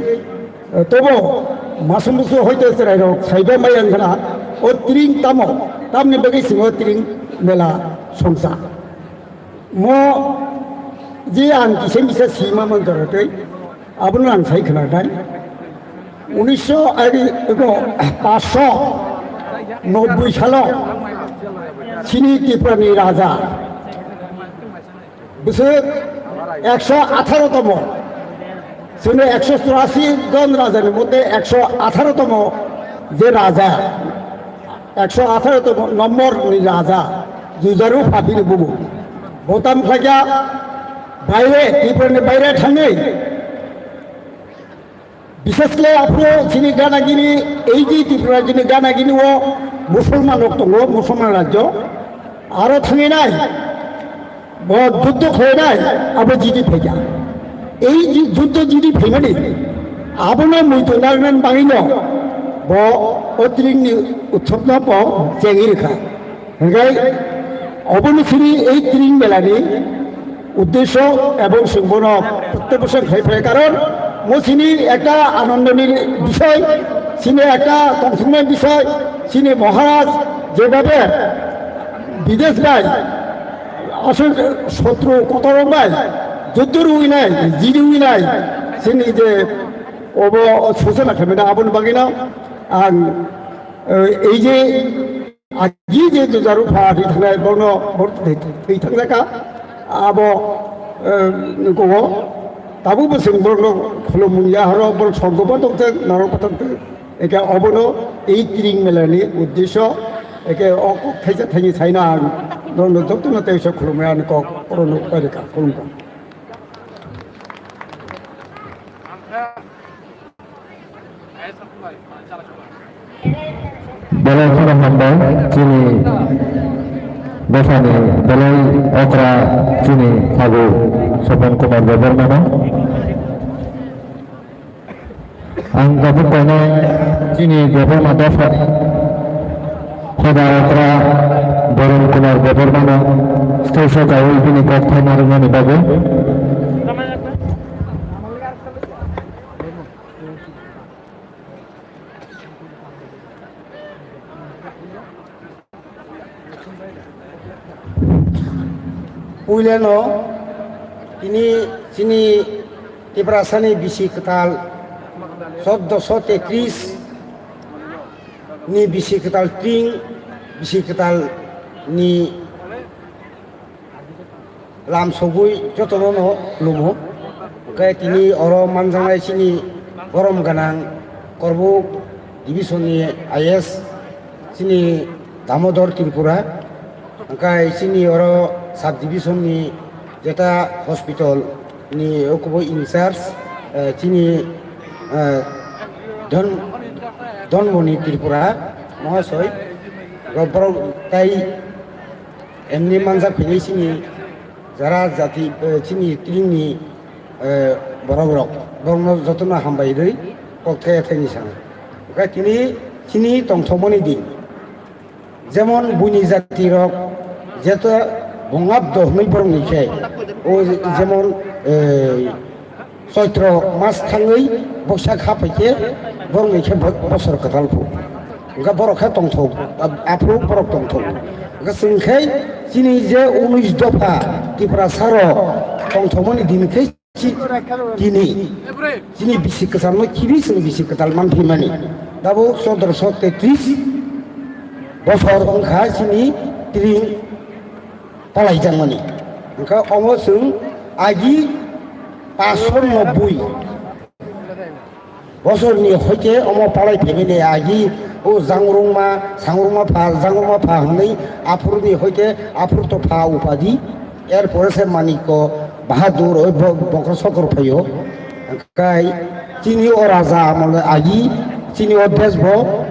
eh, tobo masa musu hoito chwrairok saiba mai wngkhana o tring tamo, tamni bagwi chwng o tring mela songcha. Mo je ang kisa misa sima man jora tei abono ang sai khna dai. Unisho ari ego paso noboi salo chini Tripura ni raja bwswk ekso atharo tomo, chini ekso churasi jon raja ni moddhe ekso atharo tomo je raja, ekso atharo tomo nombor ni raja Jujaru Phapini bubu. Botam khlaikha baire, Tripura ni baire thangwi. Bishesh khe aphuru chini gana gini, ei je Tripura chini gana gini o Musulman rok tongo, Musulman rajyo. Aro thangwi nai, bo juddho khlai nai, abo jidi phaikha. Ei ji-, juddho jidi phaimani, abono muitu narwknani bagwino bo o tringni utsobno bo chengwi rwkha. Hingkai obono sini ei tring melani uddesho ebong chwng bono protyak bosong khai phai, karon mo sini ekta anondoni bisoy, sini ekta tongthoknai bisoy, sini Maharaj jebhabe bidesh bai aswk sotru kotorrok bai juddho rwinai, jidi winai, sini je obo suchona khaimani aboni bagwino ang, eh, ei je Agi je Jujaru Pha ri thangnai bono bor thwi thangjakha, abo, eh, nukugo. Tabuk bo chwng borokno khulumung ya horo, borok sorgo bo tongthok, norok bo tongthok. Eke obono ei tring melani uddesho, eke o kok thaisa thaini saina ang norokno jotono tei se khulumani kok orono pairikha, khulumkha. Belai kheno hambai chini dophani belai okra chini phagu Sopon Kumar Debbarmano. Ang tabuk koinai chini Debbarma dophani hoda okra Boron Kumar Debbarmano stage o kaiwi bini kok thaima rwmani bagwi. Puilano tini chini Tiprasani bisi kwtal soddo so tetris ni bisi kwtal tring, bisi kwtal ni lam sogwi jotono no khulumo. Hwnkhe tini oro manjaknai chini borom gwnang Korbuk division ni I S chini Damodor Tripura. Hwnkhe chini oro sub division ni jeta hospital ni ukubo in charge, eh, chini, eh, Dhon-, Dhonmoni Tripura Mohasoy. Borok tai Emni manjak phini chini jara jati, eh, chini tringni, eh, borok rok, borokno jotono hambai rwi kok thaya thaini sana. Hwnkhe tini chini tongthokmani din. Jemon buini jati rok jeto bongab dohmwi borokni khe, o jemon, eh, Choitro mas thangwi Boisak ha phaikhe borokni khe bo-, bosor kwtal phu. Hwnkhe borok khe tongthok, aphuru borok tongthok. Hwnkhe chwng khe chini je unis dopha Tiprasa rok tongthokmani din khe chi-, tini chini bisi kwchalno khibi chwng bisi kwtal manphaimani. Tabuk chodroso tetris bosor wngkha chini tring palaijakmani. Hwnkhe omo chwng agi paanch sho nobboi bosorni hoite omo palai phaimani agi o jangrungma, sangrungma pha, jangrungma pha hwnwi aphuruni hoite aphur to pha upadi, er pore se Manikko Bahadur oi bo-, bokro sokor phaio. Hwnkhe chini o raja amolni agi chini o desh bo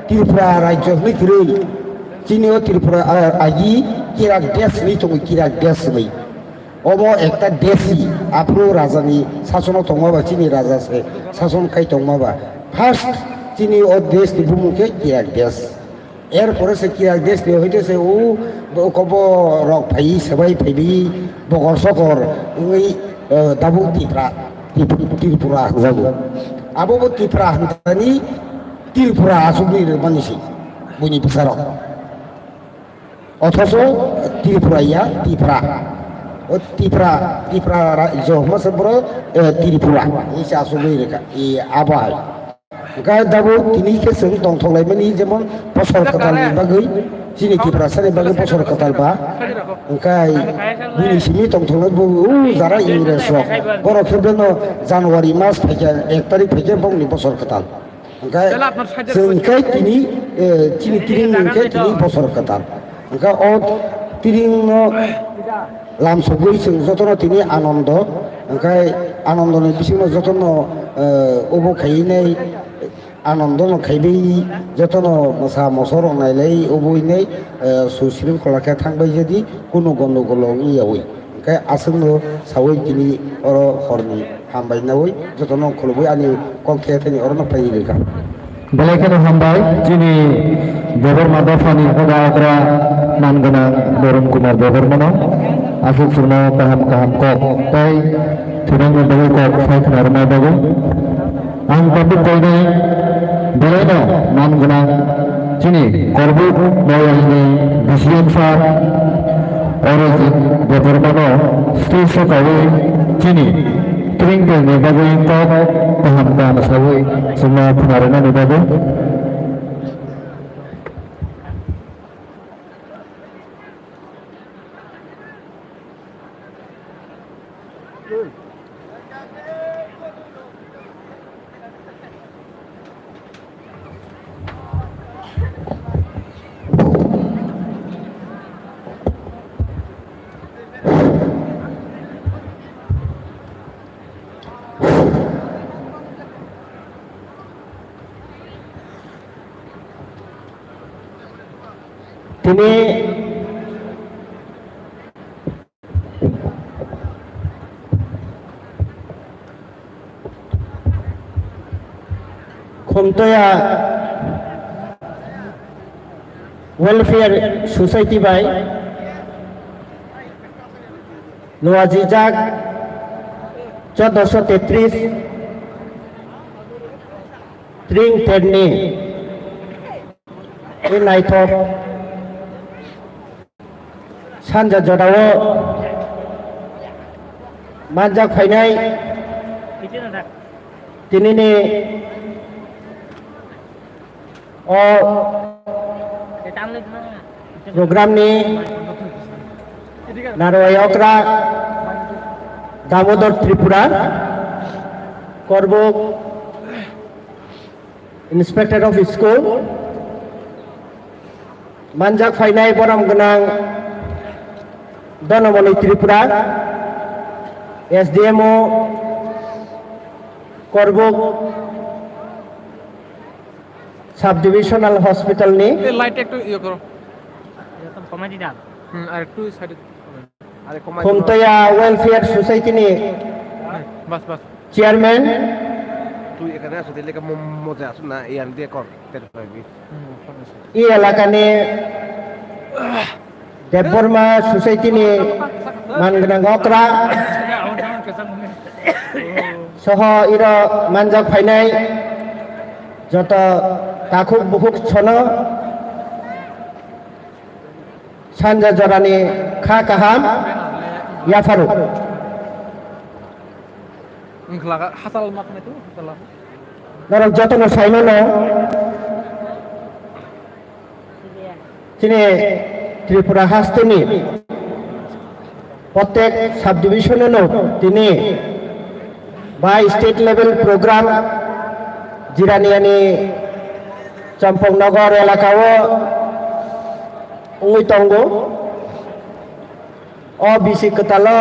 Tripura rajyo hwnwi kwrwi. Chini o Tripura, ah, agi Kirak desh hwnwi tongo, Kirak desh hwnwi. Omo ekta desi, aphuru rajani sasono tongma ba, chini raja se sason khai tongma ba. First chini o desh ni bumung khe Kirak desh. Erpore se kiya desh ni hoite se o kobo rok phai, sabai phai bi, bokor sokor wngwi, eh, tabuk Tipra, Trip-, Tripura hwnjago. Abo bo Tipra hwnthani Tripura asugwi rwmani se, buini bwsarok. Othoso Tripura ya, Tipra. O Tipra, Tipra ra-, jo hwnma se boro, eh, Tripura. Ise asugwi rwkha, i abo hai. Hwnkhe tabuk tini khe chwng tongthok laimani, jemon bosor kwtalni bagwi, chini Tiprasani bagwi bosor kwtal ba. Hwnkhe bini simi tongthoknai bo, o jara Ingres rok. Borok khe beno January mas phaikhe, ek tarik phaikhe bongni bosor kwtal. Hwnkhe chwng khe tini, eh, chini tiring hwnkhe tini bosor kwtal. Hwnkhe o tiringno lamsogwi chwng jotono tini Anondo, hwnkhe Anondoni bisingo jotono, eh, obo khaiwi nai, Anondono khaiwi jotono mwsa mosorok nailai oboi nai, eh, susrim kola khe thangbai jadi kunu gondogolo wngya wi. Hwnkhe aswkno sawi tini oro horni hambai nawi jotono khulumwi ani kok the thani orono phai rwkha. Belai kheno hambai chini Debbarma dophani hoda okra man gwnang Dorun Kumar Debbarmano. Aswk chwngno kaham kaham kok tei thwinangni bagwi kok sai khna rwna bagwi. Ang tabuk koinai belaino man gwnang chini Korbuk Moyalni B C M sir Orojit Debbarmano stage o kaui chini tring tongni bagwi kok kaham kaham saui chwngno khna rwnani bagwi. Tini Khumtoya Welfare Society bai nuajijak chordoso tetris tring terni naithok sanja jorao manjak phainai tinini o program ni narwai okra Damodor Tripura Korbuk Inspector of School, manjak phainai borom gwnang Donamoni Tripura, S D M O Korbuk Sub Divisional Hospital ni এই লাইটটা একটু ইয়ে করো। এটা তো কমাই দিতে হবে। হুম, আর একটু সাইডে কমাই। আরে কমাই দিও। Khumtoya Welfare Society ni বাস, বাস। Chairman. তুই এখানে আসো, তাহলে কে ম-, মজা আসো না, এই আন দিয়ে কর, তেল পাবি। হুম, ওখানে আসো। I elaka ni Debbarma Society ni man gwnang okra soho iro manjak phainai joto takhuk bukhuk sono sanja jorani kha kaham yapharo. Wngkha hachal ma khnai tu, hachal. Norok jotono saimano, chini Tripura hasteni protek subdivision-o tini bai state level program Jiraniani Champaknagar elakao wngwi tongo. O bisi kwtalo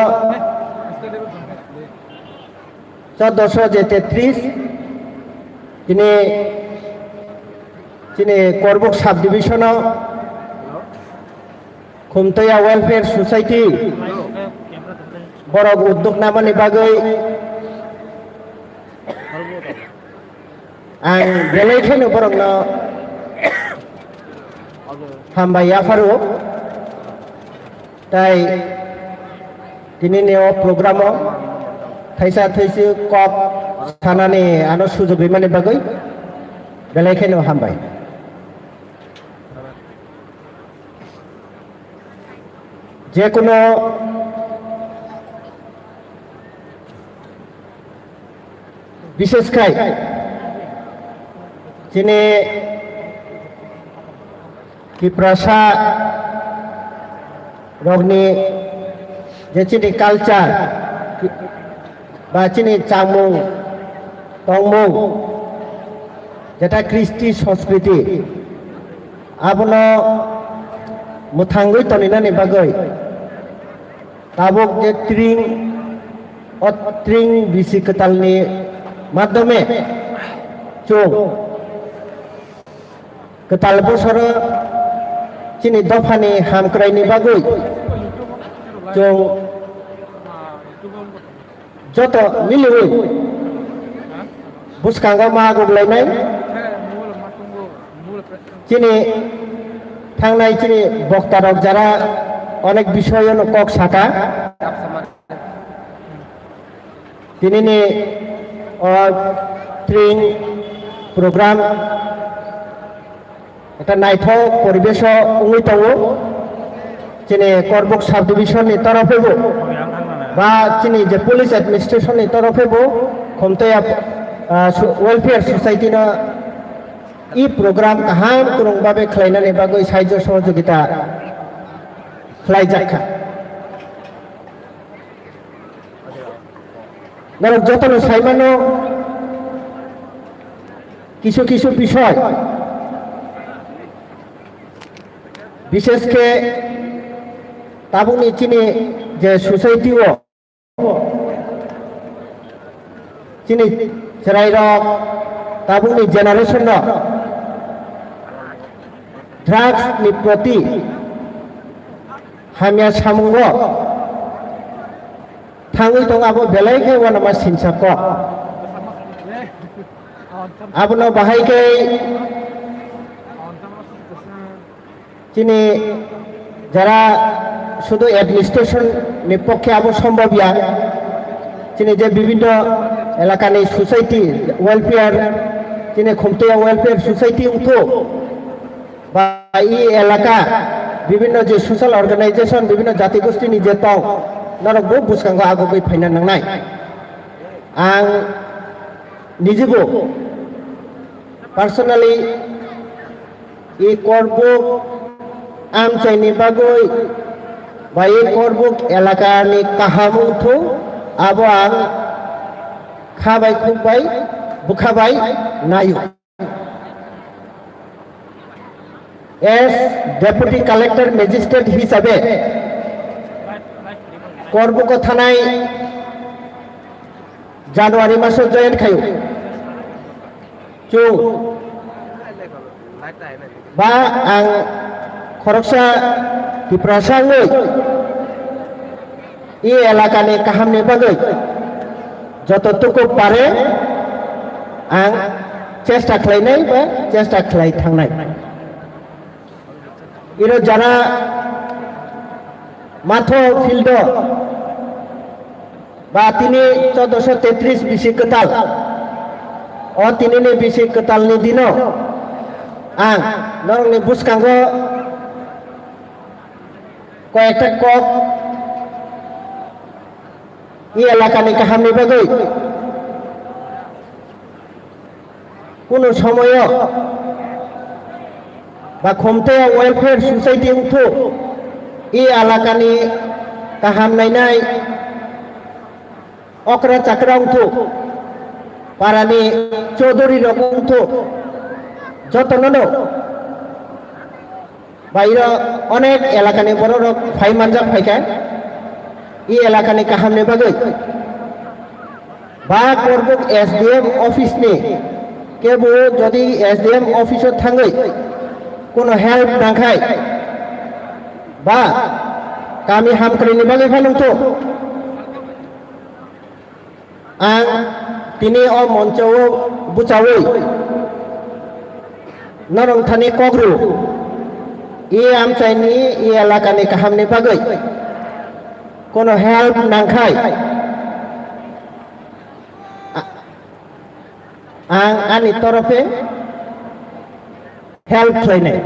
chordoso je tetris, tini chini Korbuk subdivision-o Khumtoya Welfare Society borok uddog namani bagwi ang belai kheno borokno Hambai yapharo. Tai tinini o program o thaisa thaisi kok sanani ano sujog rimani bagwi belai kheno hambai. Jekuno bishesh khai chini Tiprasa rokni je chini culture ba chini chamung tongmung, jeta kristi sanskriti, abono mwthangwi toninani bagwi tabuk je tring, o tring bisi kwtalni madhyome chwng kwtal bosoro chini dophani hamkraini bagwi chwng joto miliwi bwskango ma guglainai. Chini thangnai chini boktarok jara onek bisoyono kok saka. Tinini o tring program ekta naithok poribesh o wngwi tongo. Chini Korbuk sub division ni torof bai bo ba chini je police administration ni torof bai bo Khumtoya, ah, su-, welfare society no i program kaham kwrwng babe khlainani bagwi sahajyo sohojogita khlaijak kha. Norok jotono saimano kisu kisu bisoi, bishesh khe tabukni chini je society o chini chwrairok tabukni generation no drugs ni proti hamya samungo thangwi tongo, abo belai khe uanama sinsa kok. Abono bahai khe chini jara sudu administration ni pokhe abo sombhob ya. Chini je bibhinno elakani society welfare, chini Khumtoya welfare society wngthu ba i elaka bibhinno je social organization, bibhinno jati gostini je tong, norok bo bwskango agugwi phaina nangnai. Ang nijibo personally i Korbuk amchaini bagwi ba i Korbuk elakani kaham wngthu, abo ang kha bai khuk bai bwkha bai naio. As Deputy Collector Magistrate hisabe Korbuko thanai January maso join khaio. Chwng ba ang khoroksa Tiprasa wngwi i elakani kahamni bagwi joto tuku pare ang chesta khlainai ba chesta khlai thangnai. Iro jara matho field o ba tini chaudoso tetris bisi kwtal. O tinini bisi kwtalni dino ang norokni bwskango koyekta kok i elakani kahamni bagwi kunu somoyo ba Khumtoya Welfare Society wngthu i elakani kaham nainai okra chakra wngthu parani chaudhuri rok wngthu jotono no Bairo onek elakani bororok phai manjak phaikha, i elakani kahamni bagwi. Ba Korbuk S D M office ni kebo jodi S D M office o thangwi kono help nangkhai, ba kami hamkrai ni bagwi phanangthu. Ang tini o moncho o bwchawi norok thani kok rw. E amchaini, e elakani kahamni bagwi kono help nangkhai, a-, ang ani torofe help khlainai.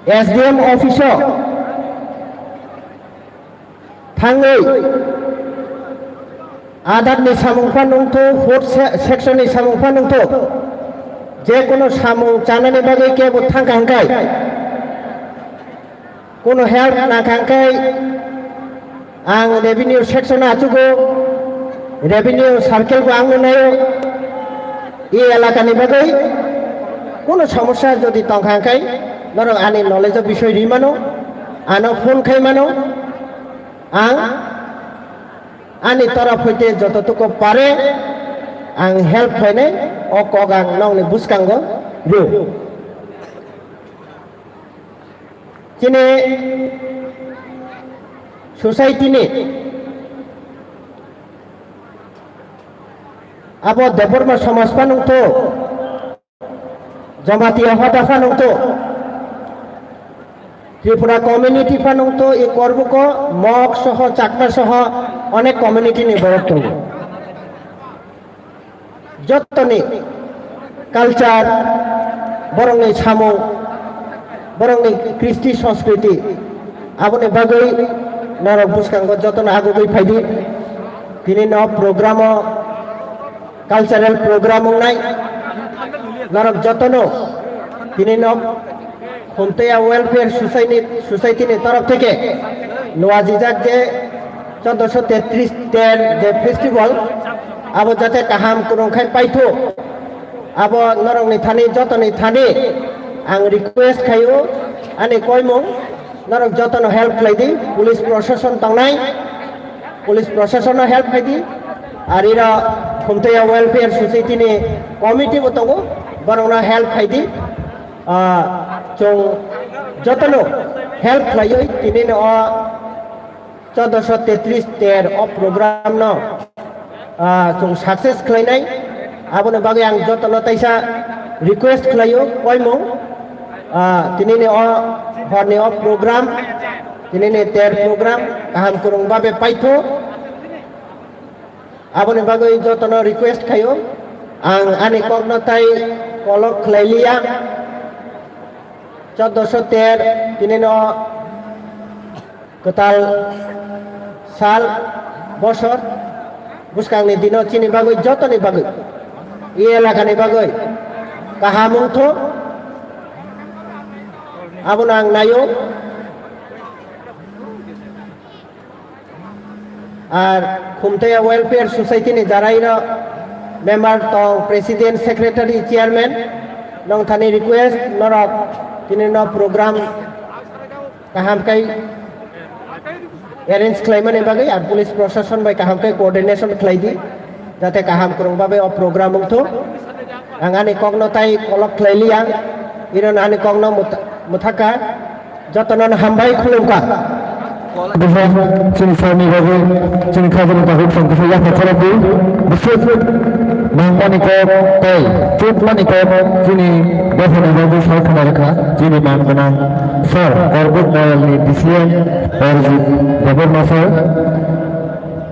S D M office o thangwi adatni samung pha nungthu, fourth se-, section ni samung pha nungthu, je kono samung chanani bagwi kebo thangkha hwnkhe, kono help nangkha hwnkhe, ang revenue section o achugo, revenue circle bo ang nunaio, e elakani bagwi kono somosya jodi tongkha hwnkhe, norok ani knowledge o bisoi ri mano, ano phone khai mano. Ang ani torop hoite jototuko pare ang help khlainai, o kok ang nokni bwskango rw. Chini society ni abo Debbarma somaj pha nungthu, Jamatia hoda pha nungthu, Tripura community pha nungthu, e Korbuko, Mok soho, Chakma soho onek community ni borok tongo. Jotoni culture, borokni samung, borokni kristi sanskriti, aboni bagwi norok bwskango jotono agugwi phaidi. Tini no program o, cultural program wngnai, norok jotono tini no Khumtaiya Welfare Society, Society ni torof theke nuajijak je chaudoso tetris ter je festival, abo jate kaham kwrwng khai paitho, abo norokni thani, jotoni thani ang request khaio, ani koimung norok jotono help khlai di, police proshashan tongnai, police proshashan no help khlai di, ar iro Khumtaiya Welfare Society ni committee bo tongo, borokno help khlai di. Ah, chwng jotono help khlaiwi tini no o chaudoso tetris ter o program no, ah, chwng success khlainai. Aboni bagwi ang jotono taisa request khlaio, koimung, ah, tinini o horni o program, tinini ter program kaham kwrwng babe paitho. Aboni bagwi jotono request khaio, ang ani kokno tai kolok khlai liya. Chaudoso ter, tini no kwtal sal, bosor, bwskangni dino chini bagwi, jotoni bagwi, e elakani bagwi kaham wngtho, abono ang naio. Ar Khumtaiya Welfare Society ni jara iro member tong, president, secretary, chairman, nong thani request, norok tini no program kaham kai arrange khlaimani bagwi ar police proshashan bai kaham kai coordination khlai di, jate kaham kwrwng babe o program wngthu. Ang ani kokno tai kolok khlai liya, iro ani kokno mwtha-, mwthaka. Jotono hambai khulumkha. Bwswk chini salni bagwi chini khajani tabuk song kisa yapha khorokdi. Bwswk nangmani kok tei chukmani kok chini dophani bagwi sal khna rwkha chini man gwnang sir, Korbuk Moyalni D C M Arjit Debbarma sir.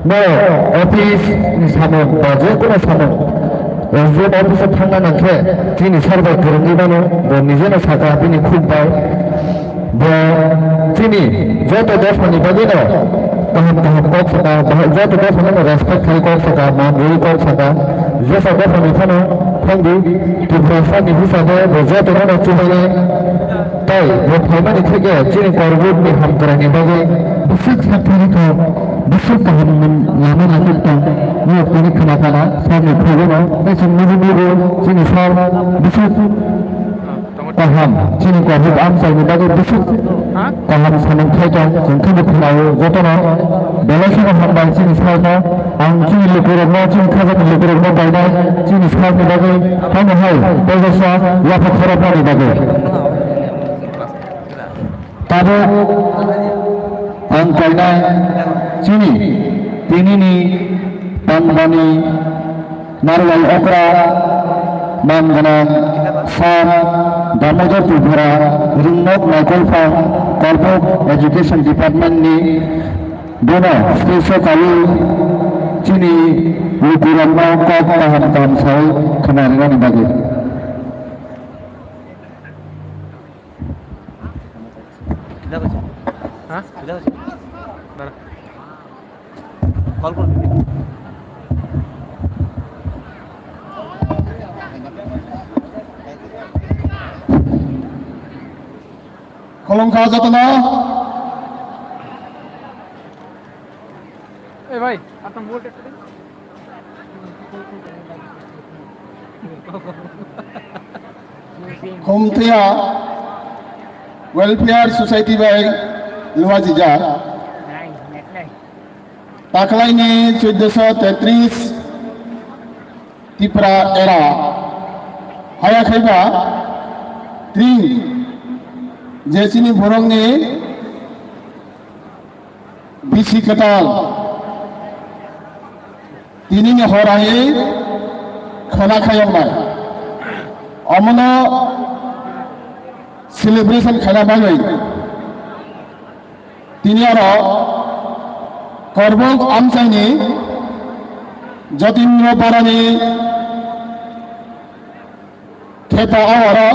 Norok office ni samung ba je kono samung, S D M office o thangna nang khe chini sir bai kwrwngwi mano, bo nijeno sakha bini khuk bai. Bo chini joto dophani bagwino kaham kaham kok sakha, bahai joto dophano respect khai kok sakha, man rwi kok sakha, jesa dophani phano thangdi. Tiprasa ni hisabe bo joto no chubainai. Tai bo phaimani theke chini Korbuk ni hamkraini bagwi bwswk sakthari kok, bwswk kaham lama nangkuk tong. Nok tini khna kana sir ni phaibono tei chwng nugwi nugo chini sir bwswk kaham, chini Korbuk amchaini bagwi bwswk kaham samung khai tong, chwng kheno khwnao jotono. Belai kheno hambai chini sir no, ang chini lukurokno, chini khajani lukurokno bainai chini sir ni bagwi, haino hai tei jesa yapha khoroknani bagwi. Tabuk ang koinai chini tinini Pangbani Narwai okra man gwnang sir Damodar Tripura, Ringmok Naikolphang, Korbok Education Department ni bono stage o kaiwi chini lukurokno kok kaham kaham sawi khna rinani bagwi. Ha? Dara. Call kor. Khulumkha jotono. Ei bhai, apni mobile check kore. Khumthia Welfare Society bai luajijak. Taklaini chuddoso tetris Tipra era haya khaiba tring je chini borokni bisi kwtal tinini hor hai khana khayoknai. Omono celebration khaina bagwi tini aro Korbok amchaini Jotindra Parani kheto aro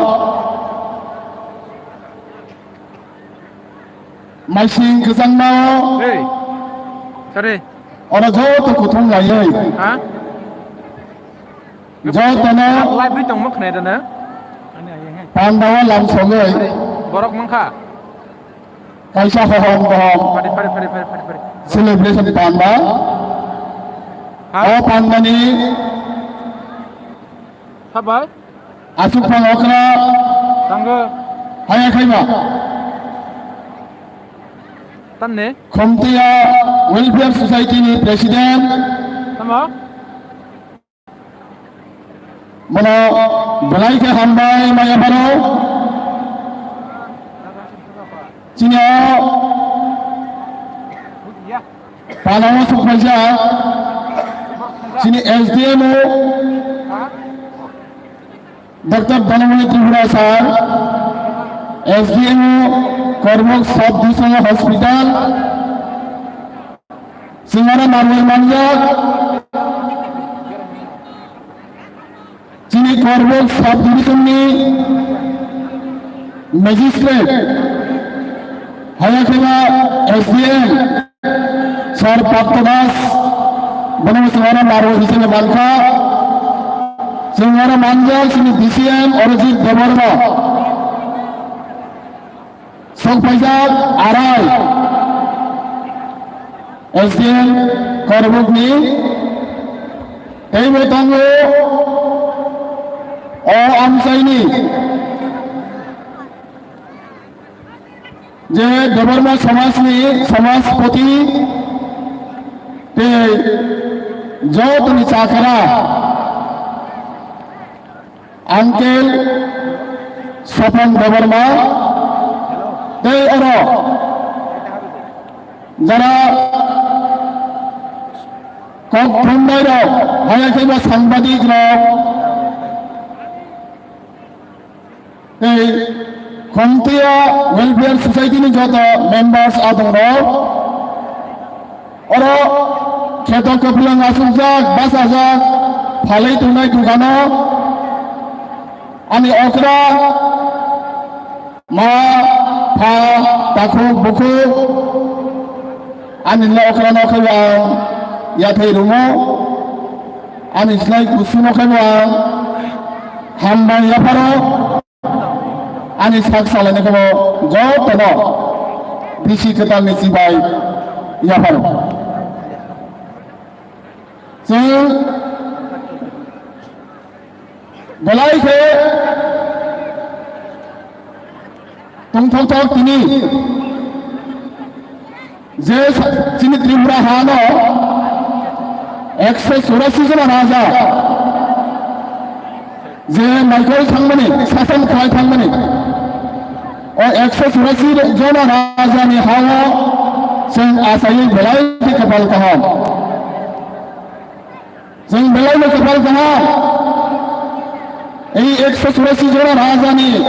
Maising kwchangma o. Hey. Sorry. Oro joto kuthum laiwi. Ha? Jotono. Live bai tongma khwnai da na? Panda o lam sogwi. Borok mankha. Kaisa hohom bohom. Pari, pari, pari, pari, pari, pari. Celebration panda. Ha? O pandani. Sabai. Aswk phang okra. Tango. Haya khaiba. Tamne. Khomtiya Welfare Society ni President. Tamo. Bono belai khe hambai maya pharo. Chini o panao sokphaijak chini S D M o Doctor Dhanamani Tripura sir, S D M o Korbok Sub Divisional Hospital, chwng aro narwui manjak. Chini Korbok Sub Division ni Magistrate, haya kheba S D M, Sir Patto Das, bono chwng aro narwui hisabe mankha. Chwng aro manjak chini D C M Arojit Debbarma. Sokphaijak arai S D M Korbokni teibo tongo o amchaini je Debbarma somajni somajpoti tei jotoni chakra. Uncle Sopon Debbarma tei oro jara kok thumnai rok, haya kheba sangbadik rok tei Khomtiya Welfare Society ni joto members adong rok. Oro kheto kwpwlwng asukjak, bachajak, phalwi tongnai dukano ani okra, ma, pha, takhuk, bukhuk, ani le okra no khe ang yathai rumo, ani slai kusu no khe ang hambai yapharo. Ani sak salani khe bo jotono bisi kwtalni chibai yapharo. Chwng belai khe tongthokthok tini. Je sa-, chini Tripura hano ekso churasi jona raja je naikol thangmani, sasan khlai thangmani, o ekso churasi jona rajani hao chwng achaiwi belai khe kwpal kaham. Chwng belai no kwpal kaham. Ei ekso churasi jora rajani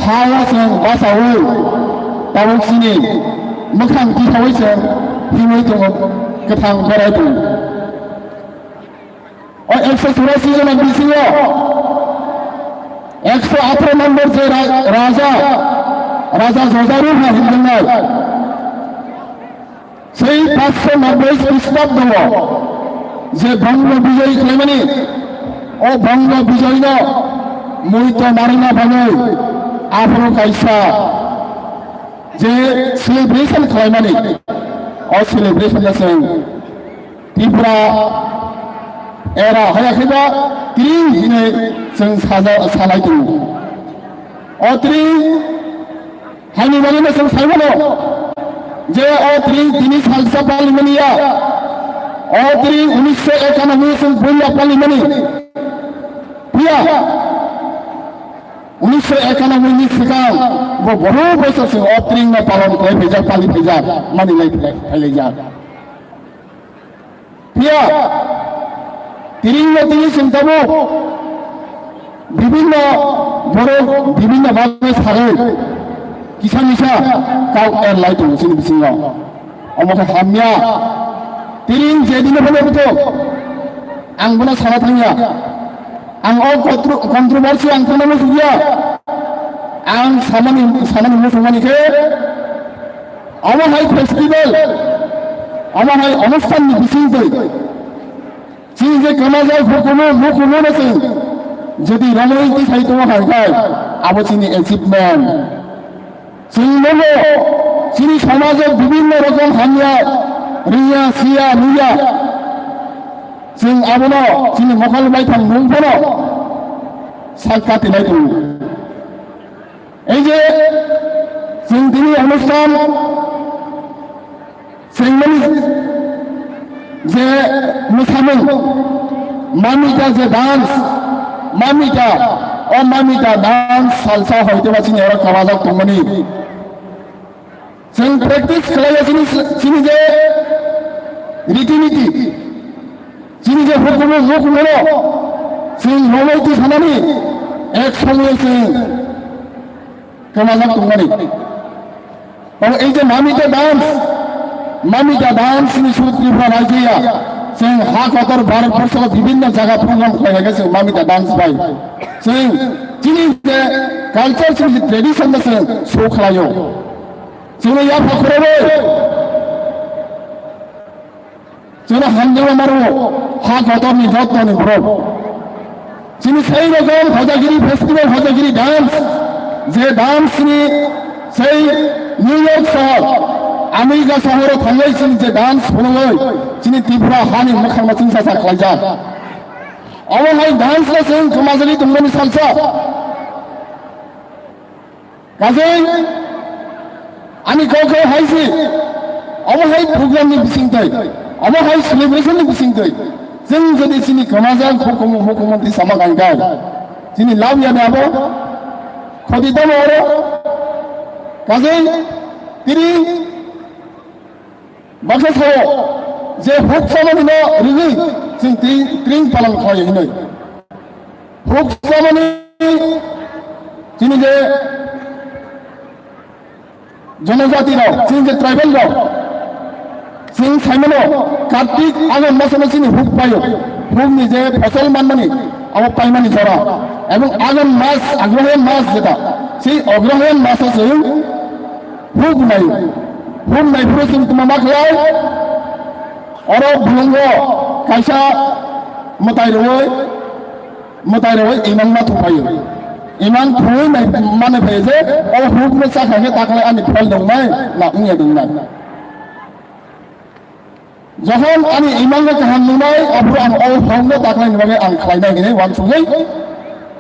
ha-o chwng bachaui tabuk chini mwkhang tithaui chwng himwi tongo, kwthang berai tongo. O ekso churasi jona bisingo ekso atharo number je ra-, raja, raja Jojaru ha hinjingnai. Sei paanch sho nobboi Khristabdo je Bongo Bijoy khlaimani, o Bongo Bijoyno muito narwkna bagwi aphuru kaisa je celebration khlaimani, o celebration no chwng Tripura era haya khe ba tring hinwi chwng saja-, salai tongo. O tring haini bagwi no chwng sai mano je o tring tini salsa pali mani ya, o tring unisho ekanoboi chwng buila pali mani phiya. Unisho ekanoboi ni swkang bo bohuk bosor chwng o tring no palon khlai phaijak, pali phaijak, mani lai phai-, phailaijak. Phiya, tring no tini chwng tabuk bibinno borok bibinno bagwi sagwi kisa misa kok er lai tongo chini bisingo. Omo khe hamya. Tring je dino phano bwthok ang bono sana thangya. Ang o contro-, controversy ang thangna muchungya. Ang samani, samani muchungmani khe omo hai festival, omo hai onusthan ni bisingtwi chini je kwmajak hukumu, mukumu no chwng jodi romwi tisai tongo hai khe abo chini achievement. Chwng nogo chini somajo bibinno rokom hamya, riya, siya, nuya. Chwng abono chini mokol baithang nung phano sak katinai tongo. Ei je chwng tini onusthan Chengmani je mwsamung, Mamita je dance, Mamita, o Mamita dance salsa hoite ba chini oro kwmajak tongmani. Chwng practice khlaiya chini, chini je riti niti, chini je hukumu, hukumu no chwng romwi tisanani ek somoyo chwng kwmajak tongmani. Omo ei je Mamita dance, Mamita dance ni sut Tripura raijaya, chwng ha kotor Bharat borsho bibinno jaga program khlai hai khe chwng Mamita dance bai chwng chini je culture, chini je tradition no chwng show khlaio. Chwngno yapha khorobo. Chwngno hamjakma maro ha kotorni jottoni borok. Chini sei rokom Hojagiri festival, Hojagiri dance, je dance ni sei New York sohor, America sohoro thangwi chini je dance phunugwi chini Tripura hani mwkhangno chingsa sa khlaijak. Omo hai dance no chwng kwmajagwi tongmani salsa. Kajai, ani kok khe hai se, omo hai program ni bising twi, omo hai celebration ni bising twi, chwng jodi chini kwmajak hukumu, hukumu twi sama kang khe, chini lab ya ni abo, khoti tamo oro, kajai, tiri, Baksa sao je huk samani no rigwi chwng tring, tring palan khlai hinwi. Huk samani chini je jonojati rok, chini je tribal rok, chwng saimano Kartik Agon masano chini huk paio. Huk ni je phosol manmani abo paimani jora. Ebong Agon mas, Agrohayan mas jeta, sei Agrohayan maso chwng Huk nai, huk nai phuru chwng tuma ma khlai? Oro bulungo kaisa mwtai rwui, mwtai rwui imang ma thuphaio. Imang thungwi nai mani phai je, o huk no chakha khe ta khlai ani phol nungnai na wngya nungnai. Jokhon ani imang no kaham nungnai, aphuru ang o hok no ta khlaini bagwi ang khlainai hinwi uansugwi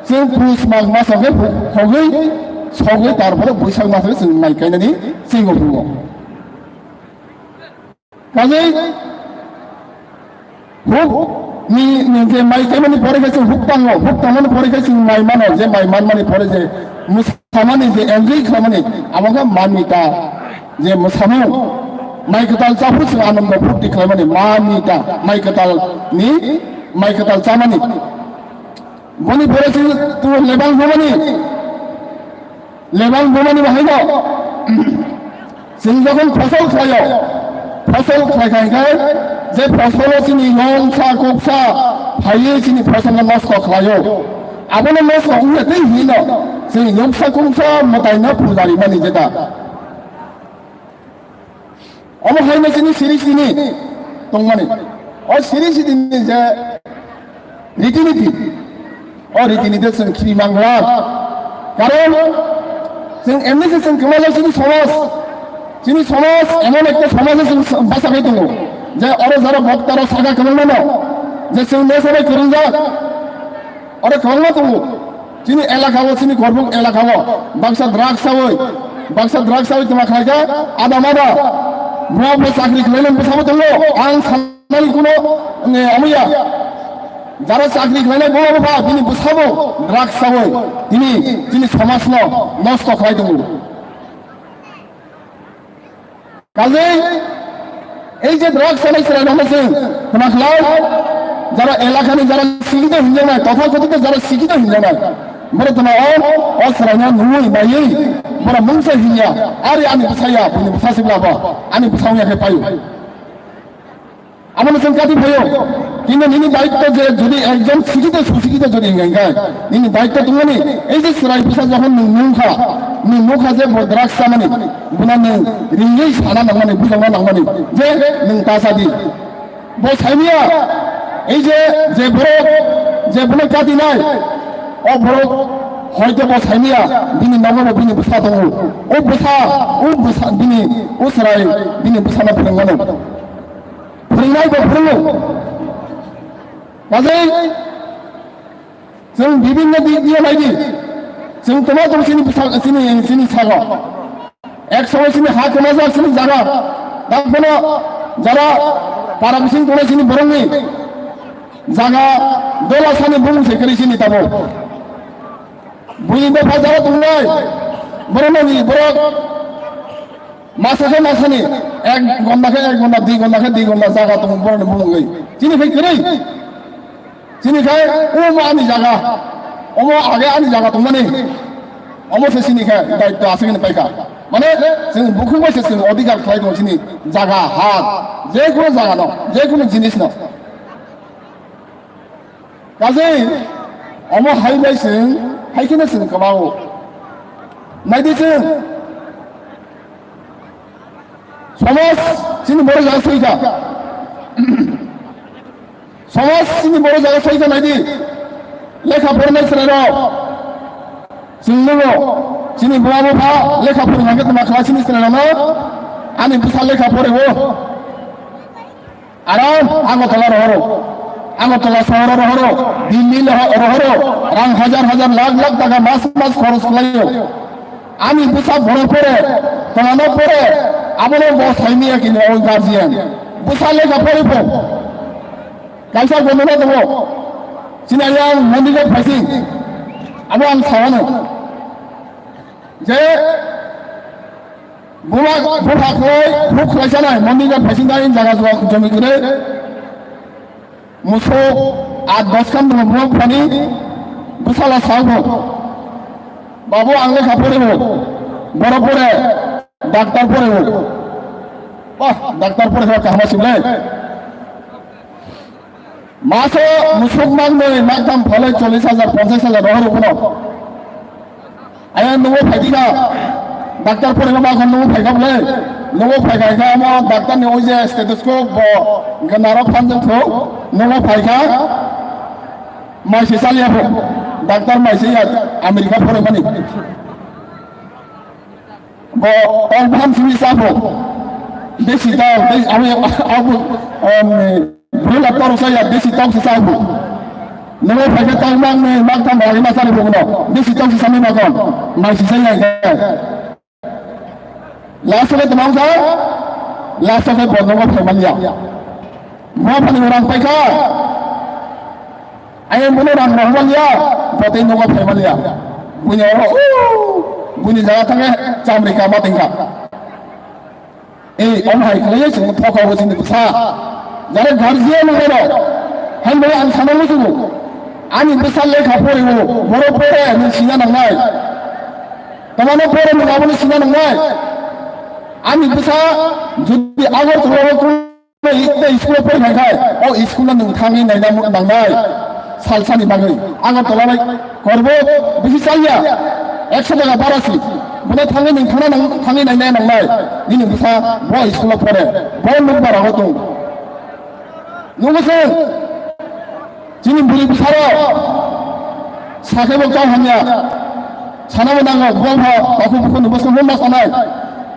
chwng Pus mas maso khe hogwi sogwi, tarpore Buisak maso khe chwng mai kainani chwng o phuru. Kajwi huk ni, ni je mai kaimani pore khe chwng huk tango, huk tangmani pore khe chwng mai mano, je mai manmani pore je mwsa Samani je enjoy khlaimani, abo khe Mamita, je mwsamung, mai kwtal chaphuru chwng anando phurti khlaimani, Mamita, mai kwtal ni, mai kwtal chamani. Boni pore chini tu lebang bumani, lebang bumani bahai no. Chwng jokhon phosol khlaio, phosol khlai khai khai je phosolo chini yongsa koksa phaiwi chini phosolno nosto khlaio. Abono nosto wngya tei hino chwng yongsa koksa mwtaino puja rimani jeta. Omo haino chini siri sini tongmani. O siri sini je Riti niti. O riti niti chwng khiri mangla. Karon chwng emni se chwng kwmajak chini somaj. Chini somaj emon ekta somaj chwng basa khai tongo. Je oro jara bokta ro saka kwbangma no. Je chwng ne sabai kwrwngjak. Oro kwbangma tongo. Chini elaka o, chini Korbuk elaka o baksa drugs sawi, baksa drugs sawi tongma khlaijak. Ada mada. Bro bro chakri khlainai bwsabo tongo. Ang Nani kuno, eh, omoya. Jara chakri khlainai bo bwkha bini bwsabo drugs sawi tini, tini somajno nosto khlai tongo. Kajei, ei je drugs sanai chwrairokno chwng tma khlai, jara elakani jara sikito hinjaknai, totha kothito jara sikito hinjaknai. Borok tma o, o chwraino nungwi naiwi, borok mungsa hinya, ari ani bwsaya, bini bwsa siblabo, ani bwsa wngya khe paio. Abono chwng kati phaio. Kintu nini daitto je jodi ekjon sikito susikito jodi hingkha hingkha, nini daitto tongmani, ei je chwrai bwsa jokhon nwng nungkha, nwng nukha je bo drugs chamani, buna nwng ringwi sana nangmani, bujokna nangmani, je nwng ta chadi. Bo saimia, ei je, je borok, je bono katinai, o borok hoito bo saimia, bini nogo bo bini bwsa tongo. O bwsa, o bwsa, bini, o chwrai, bini bwsano phwrwngmano. Phwrwngnai bo phwrwngo. Kajei chwng bibinno dik diyo naidi. Chwng toma tong chini bwsa-, chini, chini sago. Ek somoy chini ha kwmajak chini jaga. Dak bono jara para bising tongnai chini borokni jaga dola sani bumung se kwrwi chini tabo. Buini bopha jara tongnai. Borokno ni borok Masa khe masani, ek gonda khe ek gonda, dui gonda khe dui gonda jaga tongo borokni bumungwi. Chini khai kwrwi. Chini khai omo ani jaga. Omo age ani jaga tongmani. Omo se chini khai daitto aswk hwnwi paikha. Mane chwng bukhuk bai se chwng odhikar khlai tongo chini jaga, ha, je kono jaga no, je kono jinis no. Kajei, omo hai bai chwng, hai kheno chwng kwmao. Naidi chwng, somaj chini borok jaga soikha. Somaj chini borok jaga soikha naidi. Lekha pornai chwrairok. Chwng nungo, chini buma bupha lekha porikha khe tma khlai chini chwrairokno. Ani bwsa lekha pore o. Aram Agartala rohoro, Agartala sohoro rohoro, Delhi rohoro, rang hajar hajar lakh lakh taka mas mas khoros khlaio. Ani bwsa borok pore, twmano pore, abono bo saimaya kini o guardian. Bwsa lekha pore pho. Kaisa gomona tongo. Chini ayang Mondigat phaising. Abo ang sawano. Je buma bupha khlai huk khlai sanai Mondigat phaising dai jaga jom-, jomi kwrwi. Musuk at dos khan dong buma buphani bwsala sago. Babu ang lekha pore bo. Borok pore. Doctor pore bo. Bah, doctor pore kha kahma simlai. Maso musuk maknwi maktham phalwi chollish hajar, ponchash hajar rohor rwphano. Aya nungo phaidi kha, doctor porima bakho nungo phaikha bwle, nungo phaikha kha omo doctor ni oi je stethoscope bo hwnkhe narok phanjak thung, nungo phaikha, mai se chaliya pho, doctor mai se ya America phorimani. Bo tong bham simi sabo. Desi tong, desi, abo, abo, em, bula tong saya, desi tong si sabo. Nungo phaikhe tong mang ni, mang tang bagi masa ni bukuno. Desi tong si sami makon. Mai si saya ke. Last ke temang sa, last ke bo nungo phai manya. Mo phani orang paikha. Ayang bono rang rohor manya, botei nogo phai manya. Buini oro, uh, buini jaga thangkhe chamri kama tingkha. Ei, om hai khlaiya chwng thokha bo chini bwsa. Jare guardian wngmano. Hai bai ang sana musugo. Ani bwsa lekha poriwo, boro pore hinwi sina nangnai. Tamano pore nwng abono sina nangnai. Ani bwsa jodi Agartala o tei school o pori khai khai, o school no nwng thangwi naina nangnai. Salsani bagwi Agartala bai korbo bisi chaliya, ekso jaga barasi. Bono thangwi nwng thangna nang-, thangwi naina nangnai. Nini bwsa bo school o pore, bo nokbar rogo tong. Nungo se chini bwrwi bwsarok sakhe bo kau hamya. Sanabo nango, bo bo takhuk bukhuk ni bwskango ma sanai.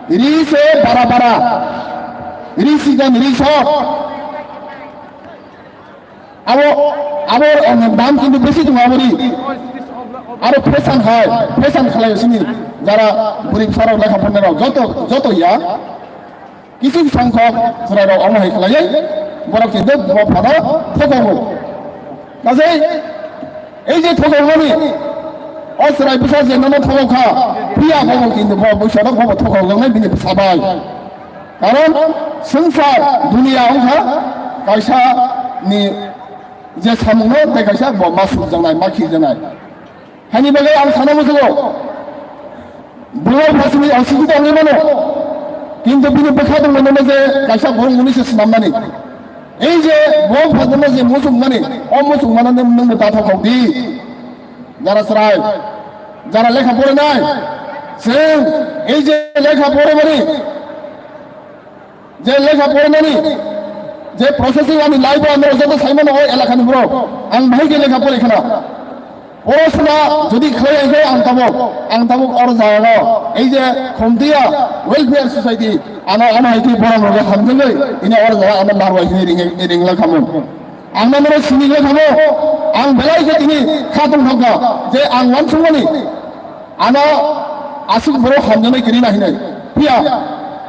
Ri se bara bara. Ri sikon, ri sok. Abo, abo, eh, dam kintu besi tongo abo ri. Aro fashion hai, fashion khalai sini jara bwrwi bwsarok lekha pornai rok joto, joto ya. Kisu songkhok chwrairok omo hai khlaiwi borok kintu bo phano thokogo. Kaje ei je thokokmani o chwrai bwsa je nono thokok kha, phiya bobo kintu bo bwsano bobo thokokjaknai bini bwsa bai. Karon swngchar duniya wngkha kaisa ni je samungno tei kaisa bo ma sukjaknai, ma khirjaknai. Haini bagwi ang sana musugo. Bwlai phasini ang sigi tongwi mano. Kintu bini bwkha tongmani je kaisa borok muni se snamnani. Ei je bo phasano je musukmani, o musukmano nwng bo ta thokok di. Jara chwrai, jara lekha porinai. Chwng ei je lekha porimani, je lekha porinani je processing ani life o ang joto saimano o elakani borok ang bahai khe lekha pori khna. Porosona jodi khlai khe ang tabuk, ang tabuk or jaga ei je Khumtiya Welfare Society ano ano hai khe borok rok hamjagwi ini or jaga ano narwai hini ring ring la khamu. Ang nang no sini le khamu. Ang belai khe tini kha tong thangkha je ang wansukmani. Ano aswk borok hamjaknai kwrwi na hinwi. Phiya,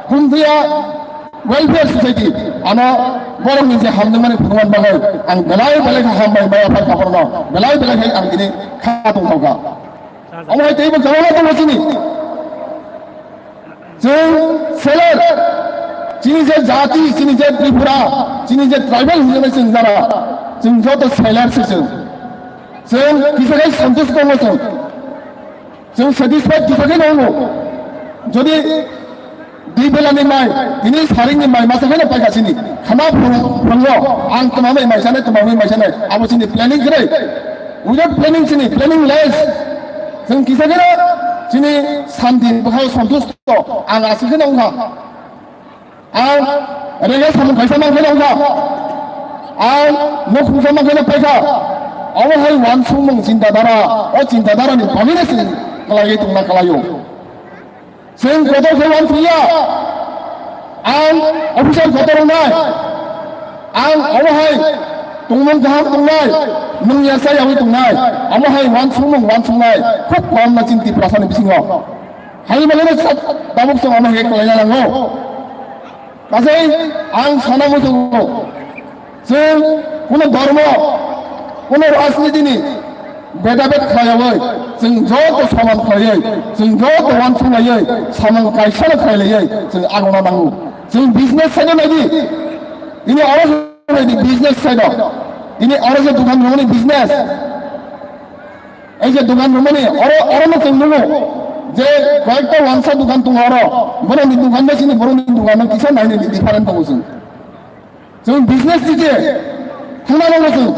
Khumtiya Welfare Society, ano borokni je hamjakmani phunukmani bagwi ang belai belai khe hambai maya phai kha borokno, belai belai khe ang tini kha tong thangkha. Omo hai teibo kwbangma tongo chini. Chwng seller, chini je jati, chini je Tripura, chini je tribal hinwi chwng jara, chwng joto seller se chwng. Chwng kisa khai santush tongo chwng. Chwng satisfied kisa khai tongo. Jodi dui belani mai, tini saringni mai masa khai paikha chini. Khana phung-, phungo, ang twmamwi mai sanai, twmamwi mai sanai. Abo chini planning kwrwi. Without planning chini, planning less. Chwng kisa khai chini santi bwkhao santush to, ang aswk khai wngkha. Ang rega samung kaisa mang khai wngkha. Ang nukhung samung khai paikha. Omo hai wansukmung chinta dhara, o chinta dhara ni bagwi no chwng kwlaiwi tongna kwlaio. Chwng kotor khe wansukya. Ang officer kotor wngnai. Ang omo hai tongmung kaham tongnai. Nungya chayawi tongnai. Omo hai wansukmung wansuknai khub kom na chini Tiprasa ni bisingo. Hai bagwi no tabuk chwng omo hai khe kwlaina nango. Kaisa ang sana muchungo, chwng kuno dhormo, kuno rajniti ni bedabed khlaiyawi, chwng joto soman khlaiwi, chwng joto wansuk laiwi, samung kaisa no khlai laiwi, chwng agona nango. Chwng business side o naidi, tini oro naidi business side o, tini oro je dukan rwmani business. Ei je dukan rwmani, oro, oro no chwng nukgo je koyekta wansa dukan tongo oro. Borokni dukan bai chini borokni dukan no kisa nainani different tongo chwng. Chwng business ni je thangna nango chwng.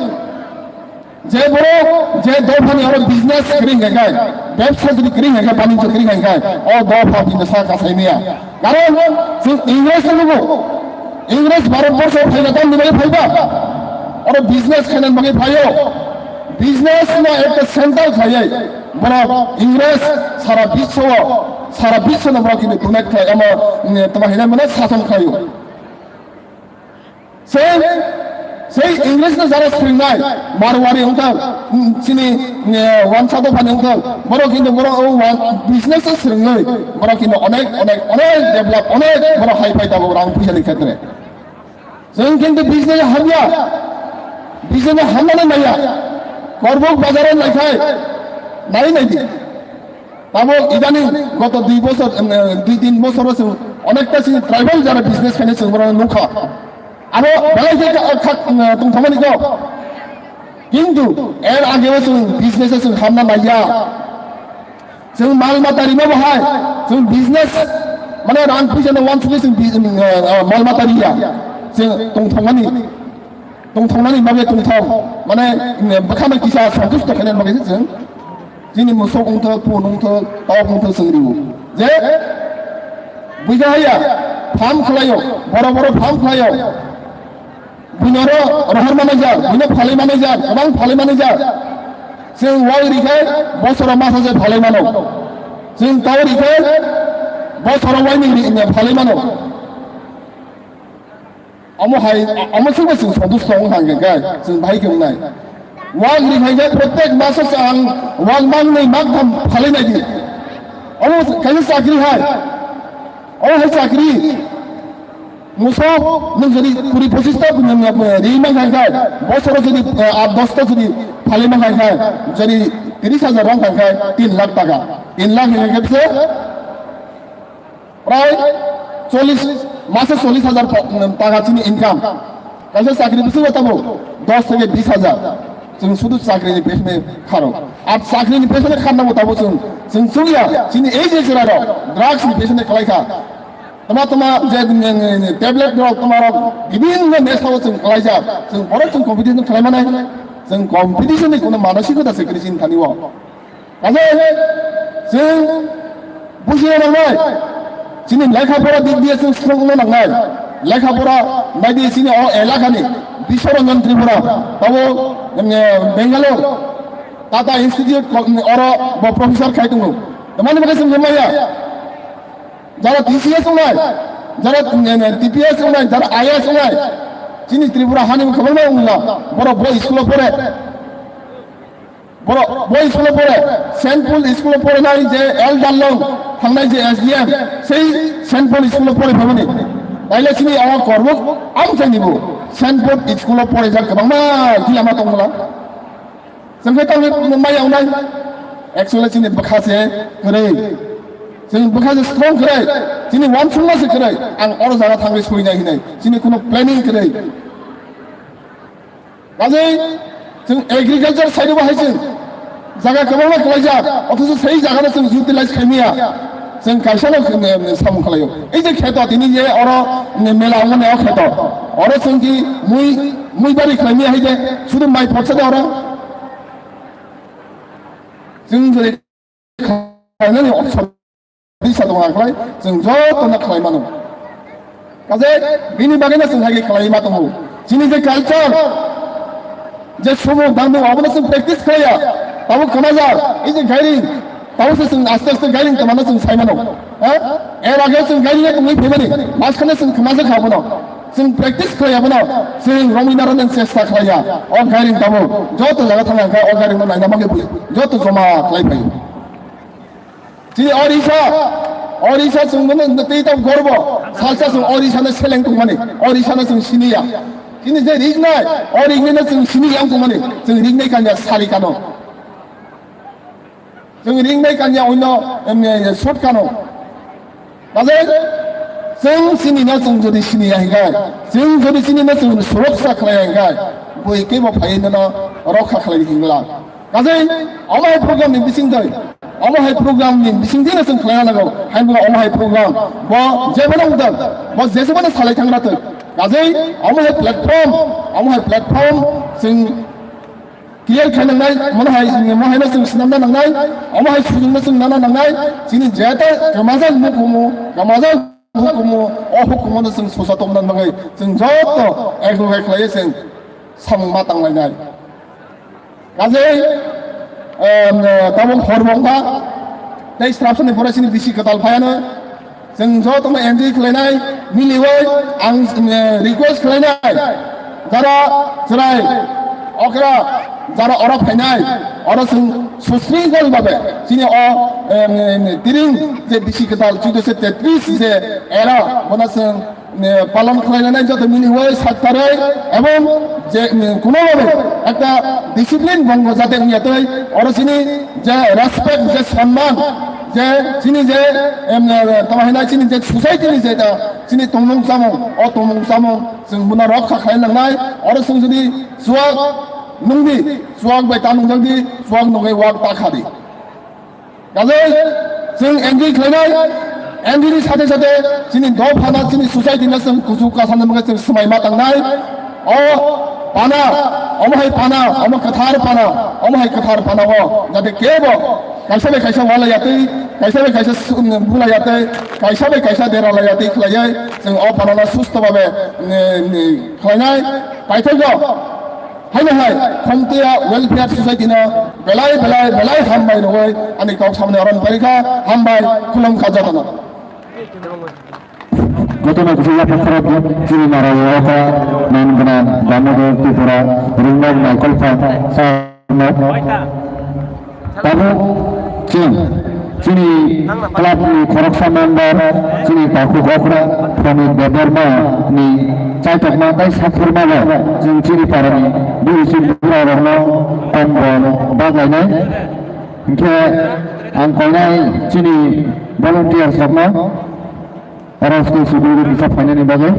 Je borok je dophani oro business kwrwi hwnka khe, bebsa jodi kwrwi hwnka khe, banijyo kwrwi hwnka khe, o dopha tini sa kasai maya. Karon chwng English no nukgo. English Bharat borsho phaiba tamni bagwi phaiba. Oro business khainani bagwi phaio. Business no ekta center khlaiwi borok English sara biswo, sara biswo no borok kini donate khlai, omo, mm, tama hinai mano sason khlaio. Sei, sei English no jara swrwngnai, Marwari wngthang, mm, chini, mm, wansa dophani wngthang, borok kintu borok o wan-, business o swrwngwi, borok kintu onek, onek, onek develop, onek borok hai phai tabuk rang puisa ni khetre. Chwng kintu business hamya, business hamnani maya, Korbuk bazar o naikhai, nai naidi. Tabuk idaning goto dui bosor, em, eh, dui tin bosor o chwng onekta chini tribal jara business khainai chwng borok nukha. Abo belai khe kha, kha, em, tongthokmani kok. Kintu er ageo chwng business-o chwng hamna naiya. Chwng mal mata rima bo hai, chwng business, mane rang puisa no wansugwi chwng bi-, um, uh, uh, mal mata riya. Chwng tongthokmani, tongthoknani bagwi tongthok, mane, um, bwkhano kisa santusto khainani bagwi se chwng chini musuk wngthok, pun wngthok, tok wngthok chwng rio. Je buja haya, farm khlaio, boro boro farm khlaio. Buino ro rohor manai jak, buino phalwi manai jak, kwbang phalwi manai jak. Chwng wai rikhe bosoro masa se phalwi mano. Chwng tau rikhe bosoro waini ri-, phalwi mano. Omo hai, omo swngbo chwng santusto wng kha hwnkhe kai, chwng bahai khe wngnai. Wak rikhaikhe protek maso chwng wak mangnwi maktham phalwi naidi. Omo kaisa chakri hai. Omo hai chakri. Musuk, nwng jodi kuri pochista ri mankha khe, bosoro jodi, eh, at dosta jodi phalwi mankha khe, jodi tris hajar rong kha khe, tin lakh taka. Tin lakh hwnkha khe se prai chollish, mase chollish hajar ta-, taka chini income. Kaisa chakri bisingo tamo dos theke bis hajar. Chwng sudu chakrini pesengo kharo. Ar chakrini pesengo kharnabo tamo chwng, chwng chukya, chini ei je chwrairok drugs ni pesengo khlaikha. Tama tama je, mm, mm, tablet rok tama rok bibhinno nesao chwng khlaijak. Chwng borok chwng competition khlai manai. Chwng competition ni kono manasikota se kwrwi chini thani o. Kaisa chwng bujina nangnai. Chini lekha pora dik diye chwng strong wngna nangnai. Lekha pora naidi chini o elakani Biswaranjan Tripura, tabo, mm, Bangalore, Tata Institute ko-, oro bo professor khai tongo. Tamani bagwi chwng maya. Jara T C S wngnai, jara, ne, ne, T P S wngnai, jara I A S wngnai. Chini Tripura hani kwbangma wngla. Borok bo school-o pore. Borok bo school-o pore. Saint Paul school-o porenai je L Dallon thangnai je S D M, sei Saint Paul school-o pore phaimani. Taile chini o kormo amchaini bo Saint Paul school-o porejak kwbangma gilama tongmala. Chwng khe tangwi maya wngnai. Actually chini bwkha se kwrwi. Chini bwkha se strong kwrwi. Chini wansukma se kwrwi. Ang oro jaga thangwi soinai hinai. Chini kuno planning kwrwi. Kaje chwng agriculture side o bahai chwng jaga kwbangma kwlaijak. Othocho sei jaga no chwng utilize khaimaya. Chwng kaisa no samung khlaio. Ei je kheto tini je oro mela wngmani o kheto. Oro chwng ki mui Mui bari khlaimaya hai de, sudu mai photsa de oro. Chwng jodi khlainani option disa tongo ang khlai, chwng joto no khlai mano. Kaje bini bagwi no chwng hai khe khlai ma tongo. Chini je culture, je sumo dangdung, abono chwng practice khlaiya, tabuk kwmajak, ei je gairing, Tamo se chwng aste aste gairing tongmano chwng sai mano. Ha? Er age chwng gairing tongwi phaimani. Mas khane chwng khmajak kha bono. Chwng practice khlai abono. Chwng romwi narwknani chesta khlaiya. O gairing tamo. Joto jaga thangna kha o gairing no naina bagwi bwlwi. Joto joma khlai phai. Chini Orisa. Orisa chwng bono tei tamo gorbo. Salsa chwng Orisa no seleng tongmani. Orisa no chwng siniya. Chini je rignai. O rignai no chwng siniya tongmani. Chwng rignai kanya sari kano. Chwng ring bai kanya oino, em, em, short kano. Kaje chwng chini no chwng jodi sini ya hinkhe, chwng jodi chini no chwng suroksha khlai ya hinkhe, bui kebo phai no rokha khlai hingla. Kaje omo hai program ni bising doi, omo hai program ni bising dino chwng khlai nago, hai bo omo hai program bo jebo no udal, bo jebo no salai thang rato. Kaje omo hai platform, omo hai platform chwng clear khe nangnai, mono hai, mo hai no chwng swnamna nangnai, omo hai sujung no chwng nana nangnai, chini jeta kwmajak hukumu, kwmajak hukumu, o hukumu no chwng sosa tongna nangnai, chwng joto advocate khlaiwi chwng samung ma tanglainai. Kaje, em, tabuk hor bongkha, tei srapsani pore chini bisi kwtal phaiano, Chwng jotono enjoy khlainai, miliwi ang, eh, request khlainai, jara chwrai okra, jara oro phainai, oro chwng susringkol babe chini o, em, em, tiring je bisi kwtal chudosho tetris je era bono chwng, eh, palon khlainai joto miliwi saktarwi ebong je, em, kuno babe ekta discipline bongo jate wngya tei oro chini je respect, je sonman, je chini je, em, eh, tamo hinai chini je society ni je ta chini tongmung chamung, o tongmung chamung chwng bono rokha khlai nangnai, oro chwng jodi chuak Nungdi, chuak bai ta nungjak di, chuak nungwi wak ta kha di. Kajai, chwng N G khlainai, N G ni sate sate chini dophano, chini society no chwng kuchuk kasamni bagwi chwng swmai ma tangnai. O pana, omo hai pana, omo kwthar pana, omo hai kwthar pana o jate kebo kaisa bai kaisa wala yatwi, kaisa bai kaisa su-, bula yatwi, kaisa bai kaisa dera la yatwi khlaiwi chwng o pana no susto babe, mm, mm, khlainai. Paithakgo. Haino hai, Khumtia Welfare Society no belai, belai, belai hambai rwui ani kok samani oron paikha, hambai, khulumkha jotono. Jotono kisa yapha khorok chini nara yoka, man gwnang Damodar Tripura, Ringnok Naikol Pha, sa no. Tabuk chwng chini club ni khoroksa member, chini takhuk okra Phonik Debbarma ni chaitokma tei saktharma bo chwng chini para ni bwrwi chwng bura rok no kombol baglainai. Hinkhe ang koinai chini volunteers rok no oro school security kisa phainani bagwi.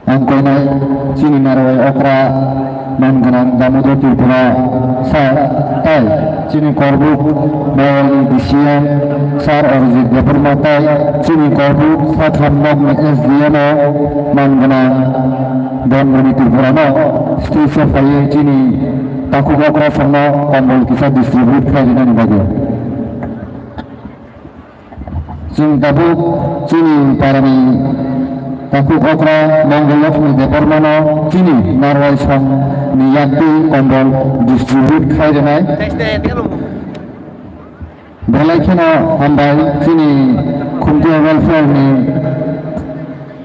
Ang koinai chini narwai okra man gwnang Damodar Tripura sir tei chini korbuk Mayalni D C M sir Arijit Debbarma tei chini korbuk satham nokni S D M o man gwnang Bonmoni Tripura no stage o phaiwi chini takhuk okra songno kombol kisa distribute khlai rinani bagwi. Chwng tabuk chini parani takhuk okra Mongol Lakshmi Debbarmano chini narwai songni yakti kombol distribute khai rwnai. Belai kheno hambai chini Khumtia welfare ni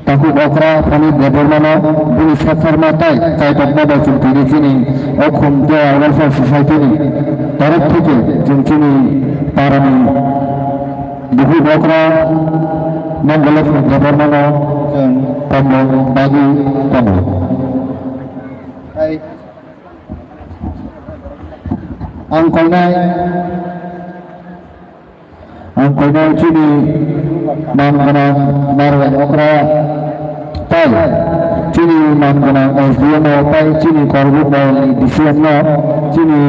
takhuk okra Phonik Debbarmano bini saktharma tei chaitokma bai chwng tini chini o Khumtia Welfare Society ni torok theke chwng chini parani bukhuk okra Mongol Lakshmi Debbarmano chwng tongmung bagwi tongo. Ang koinai Ang koinai chini man gwnang narwai okra tei chini man gwnang S D M o tei chini korbuk ni D C M no chini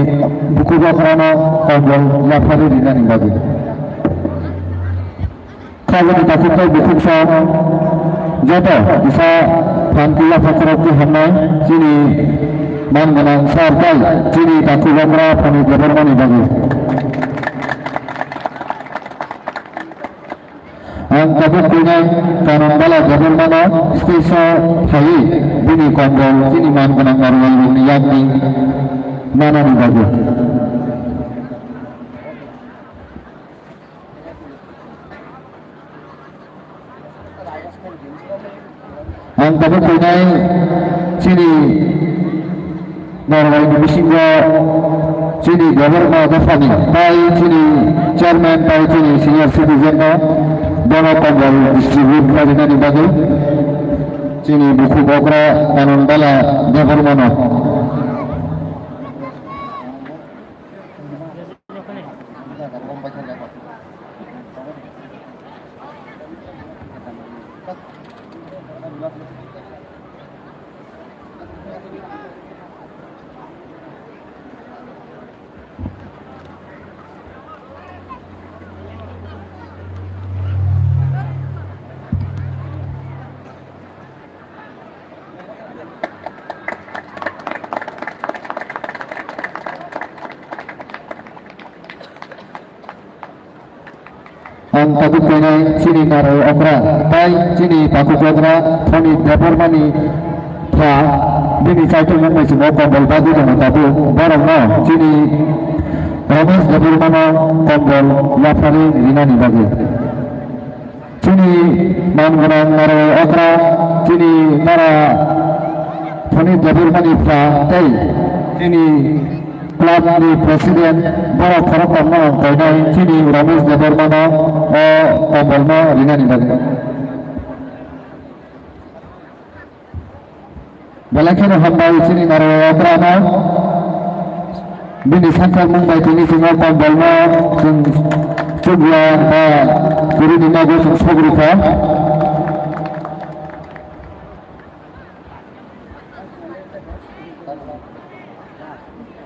bukhuk okra no kombol yapharwi rinani bagwi. Khajani takhuk tei bukhuk sa joto kisa phan kula phakhorok twi hamnai chini man gwnang sir tei chini takhuk okra Phonik Debbarmani bagwi. Ang tabuk kuinai Kanambala Debbarmano stage o phaiwi bini kombol chini man gwnang narwai rokni yakni nanani bagwi. Ang tabuk kuinai chini narwai ni bisingo chini Debbarma dophani tei chini chairman tei chini senior citizen no bono kombol distribute khlainani bagwi chini bukhuk okra Anandala Debbarmano. Ang tabuk koinai chini narwai okra tei chini takhuk okra Phonik Debbarmani pha bini chaithok wngmai chwngno kombol bagwi tongo tabuk borokno chini Ramesh Debbarmano kombol yapharwi rinani bagwi. Chini man gwnang narwai okra, chini nara Phonik Debbarmani pha tei chini club ni president borok khoroktham no ang koinai chini Ramesh Debbarma no o kombol no rinani bagwi. Belai kheno hambai chini Narwai okra no. Bini sakha mung bai tini chwng o kombol no chwng chukya ba kwrwi ni nogo chwng sogri kha.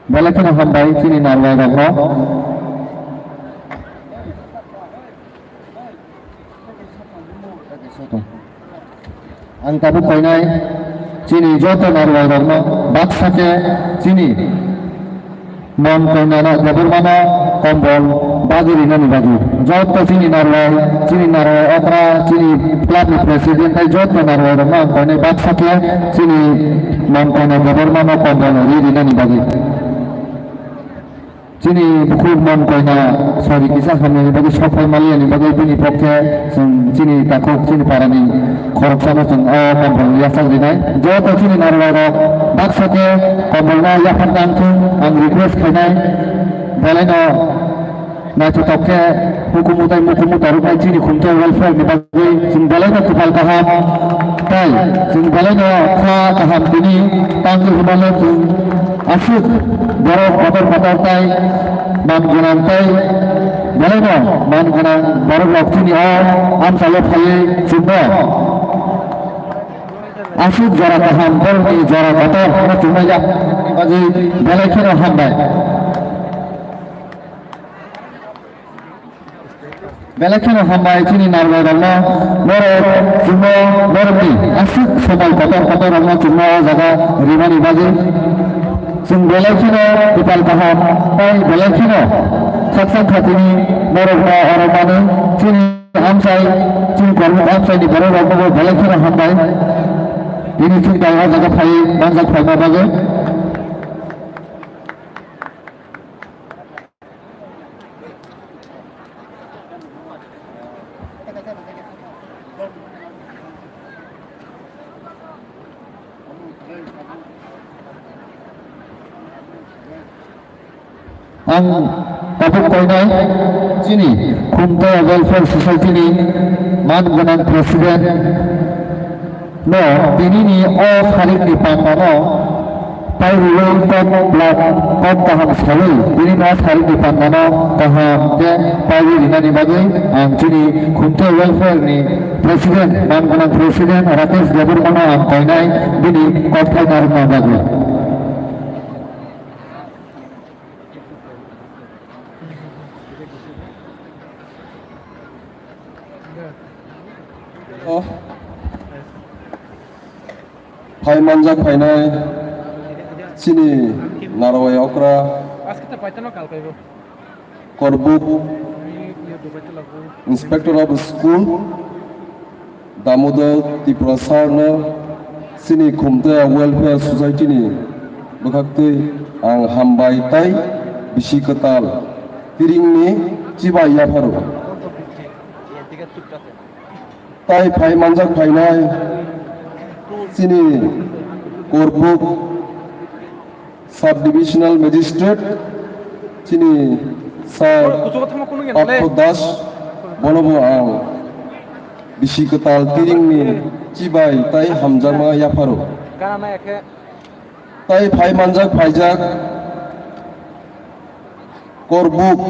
Belai kheno hambai chini Narwai rok no. Ang tabuk koinai chini joto Narwai rokno baksa khe chini mon koinano Debbarmano kombol bagwi rinani bagwi joto chini Narwai, chini Narwai okra, chini club ni president tei joto Narwai rokno ang koinai baksa khe chini mon koina Debbarmano kombol ri rinani bagwi. Chini bukhuk mon koina sori kisa hamyani bagwi sok phai maliya ni bagwi bini pokhe chwng chini takhuk chini parani khoroksano chwng o kombol yachak rinai. Joto chini Narwai rok baksa khe kombolno yaphar tang thung ang request khainai. Belaino naithotok khe hukumu tei mukumu toroknai chini khumthai welfare ni bagwi chwng belaino kwpal kaham tei chwng belaino kha kaham tini tangwi hwnmano chwng aswk borok kotor kotor tei man gwnang tei belaino man gwnang borok rok chini o amchaio phaiwi chwngno aswk jora kaham borokni jora kotor no chwngno yak bagwi belai kheno hambai. Belai kheno hambai chini Narwai rokno, norok chwngno norokni aswk somoi kotor kotor rokno chwngno o jaga rimani bagwi. Chwng belai kheno kwtal kaham tei belai kheno khakchang khatini norokno oro mano chini amchai, chini kormo amchaini borok rokno bo belai kheno hambai. Tini chwng tai o jaga phai manjak phaima bagwi. Ang tabuk koinai chini Khumtaya Welfare Society ni man gwnang president no tini ni o sarik ni panda no pai rwui kok block kok kaham saui tini no sarik ni panda no kaham khe pai rwi rinani bagwi ang chini Khumtaya Welfare ni president man gwnang president Rakesh Debbarma no ang koinai bini kok thai narwkna bagwi. Oh. Phai manjak phainai chini Narwai okra Korbuk Inspector of School Damodar Tripura sir no chini Khumtaya Welfare Society ni bwkhaktwi ang hambai tai bisi kwtal tiringni chibai yapharo. Tai phai manjak phainai chini Korbuk Sub Divisional Magistrate chini Sir Patro Das bonobo ang bisi kwtal tiringni chibai tai hamjakma yapharo. Tai phai manjak phaijak Korbuk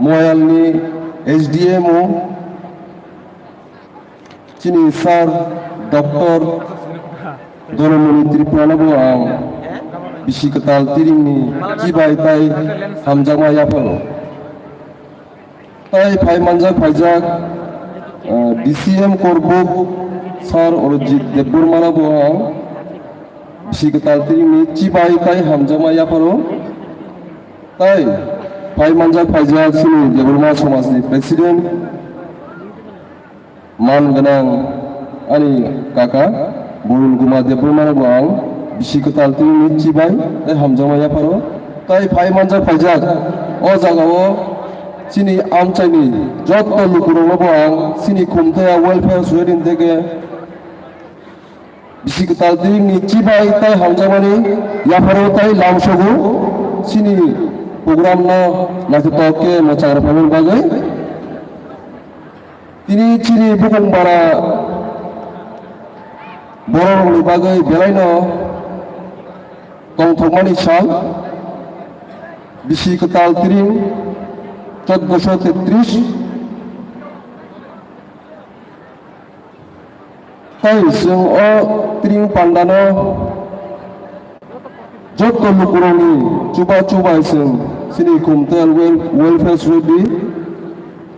Moyalni S D M o chini Sir Doctor Donomoni Tripura no bo ang bisi kwtal tiringni chibai tai hamjakma yapharo. Tai phai manjak phaijak, ah, D C M Korbuk Sir Orojit Debbarma no bo ang bisi kwtal tiringni chibai tai hamjakma yapharo. Tai phai manjak phaijak chini Debbarma somajni president man gwnang ani kaka Borun Kumar Debbarma no bo ang bisi kwtal tini chibai tei hamjakma yapharo. Tai phai manjak phaijak o jaga o chini amchaini jotto lukurokno bo ang chini Khumtaya Welfare Society ni theke bisi kwtal tini chibai tai hamjakmani yapharo tai lamsogo. chini program no naithotok khe mwchang rwphaimani bagwi. Tini chini bukung bara bororokni bagwi belaino tongthokmani sal, bisi kwtal tring chauddosho tetris. Tei chwng o tring pandano joto lukurokni chuba chubai chwng chini Khumtei Wel-, Welfare Society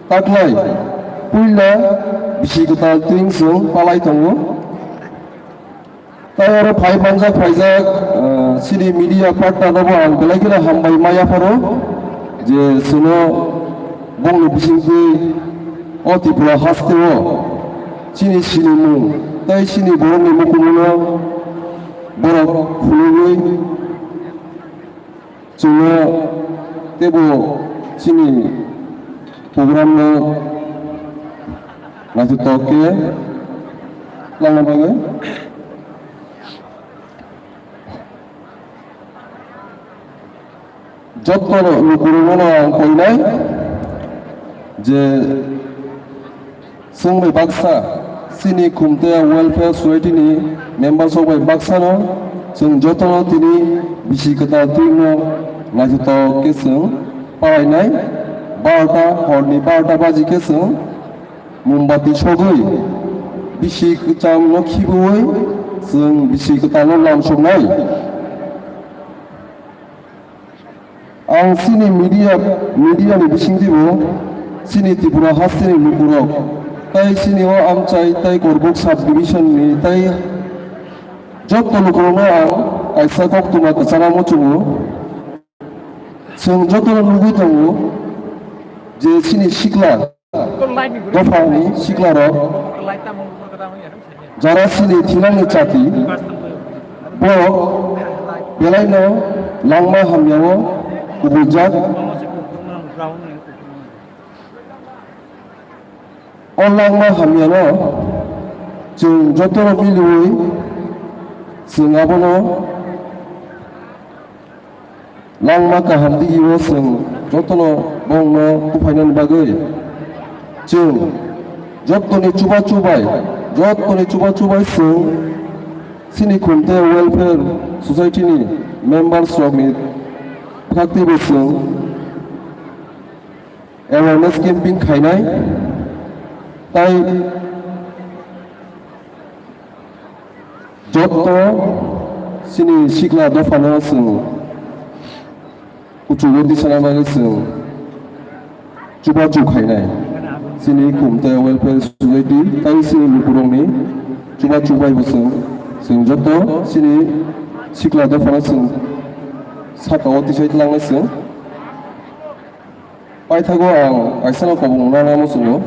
taklai puila bisi kwtal tring chwng palai tongo. Tei oro phai manjak phaijak, ah, chini media partner no bo ang belai kheno hambai ma yapharo je chwngno bongni bisingtwi o Tripura hasteo chini sinimung tei chini borokni mukumungno borok phunugwi chwngno teibo chini program no naithotok khe twlangna bagwi. Joto lukurokno ang koinai je chwng bai baksa chini Khumtei Welfare Society ni members rok bai baksano chwng jotono tini bisi kwtal twi no naithotok khe chwng palainai. Barota, horni barota baji khe chwng mombati sogwi bisi kwchangno khibiui chwng bisi kwtalno lamsoknai. Ang chini media, media ni bisingtwibo chini Tripura hasteni lukurok tei chini o Amchai tei Korbuk sub division ni tei joto lukurokno ang kaisa koktwma kwchana muchungo. Chwng jotono nugwi tongo je chini sikla dophani siklarok jara chini thinangni chati, borok belaino langma hamyao kubujak. O langma hamyano chwng jotono miliui chwng abono langma kaham digi-o chwng jotono bongno kuphainani bagwi chwng jotoni chubachu bai, jotoni chubachu bai chwng chini Khumtei Welfare Society ni members rokni phaktibo chwng awareness camping khainai, tai jotto chini sikla dophano chwng kuchugo tisana bagwi chwng chubachu khainai. Chini Khumtei Welfare Society tai chini lukurokni chubachu baibo chwng, chwng jotto chini sikla dophano chwng saka-o tisai tlangnai chwng. Paithago ang kaisano kobong nana muchungo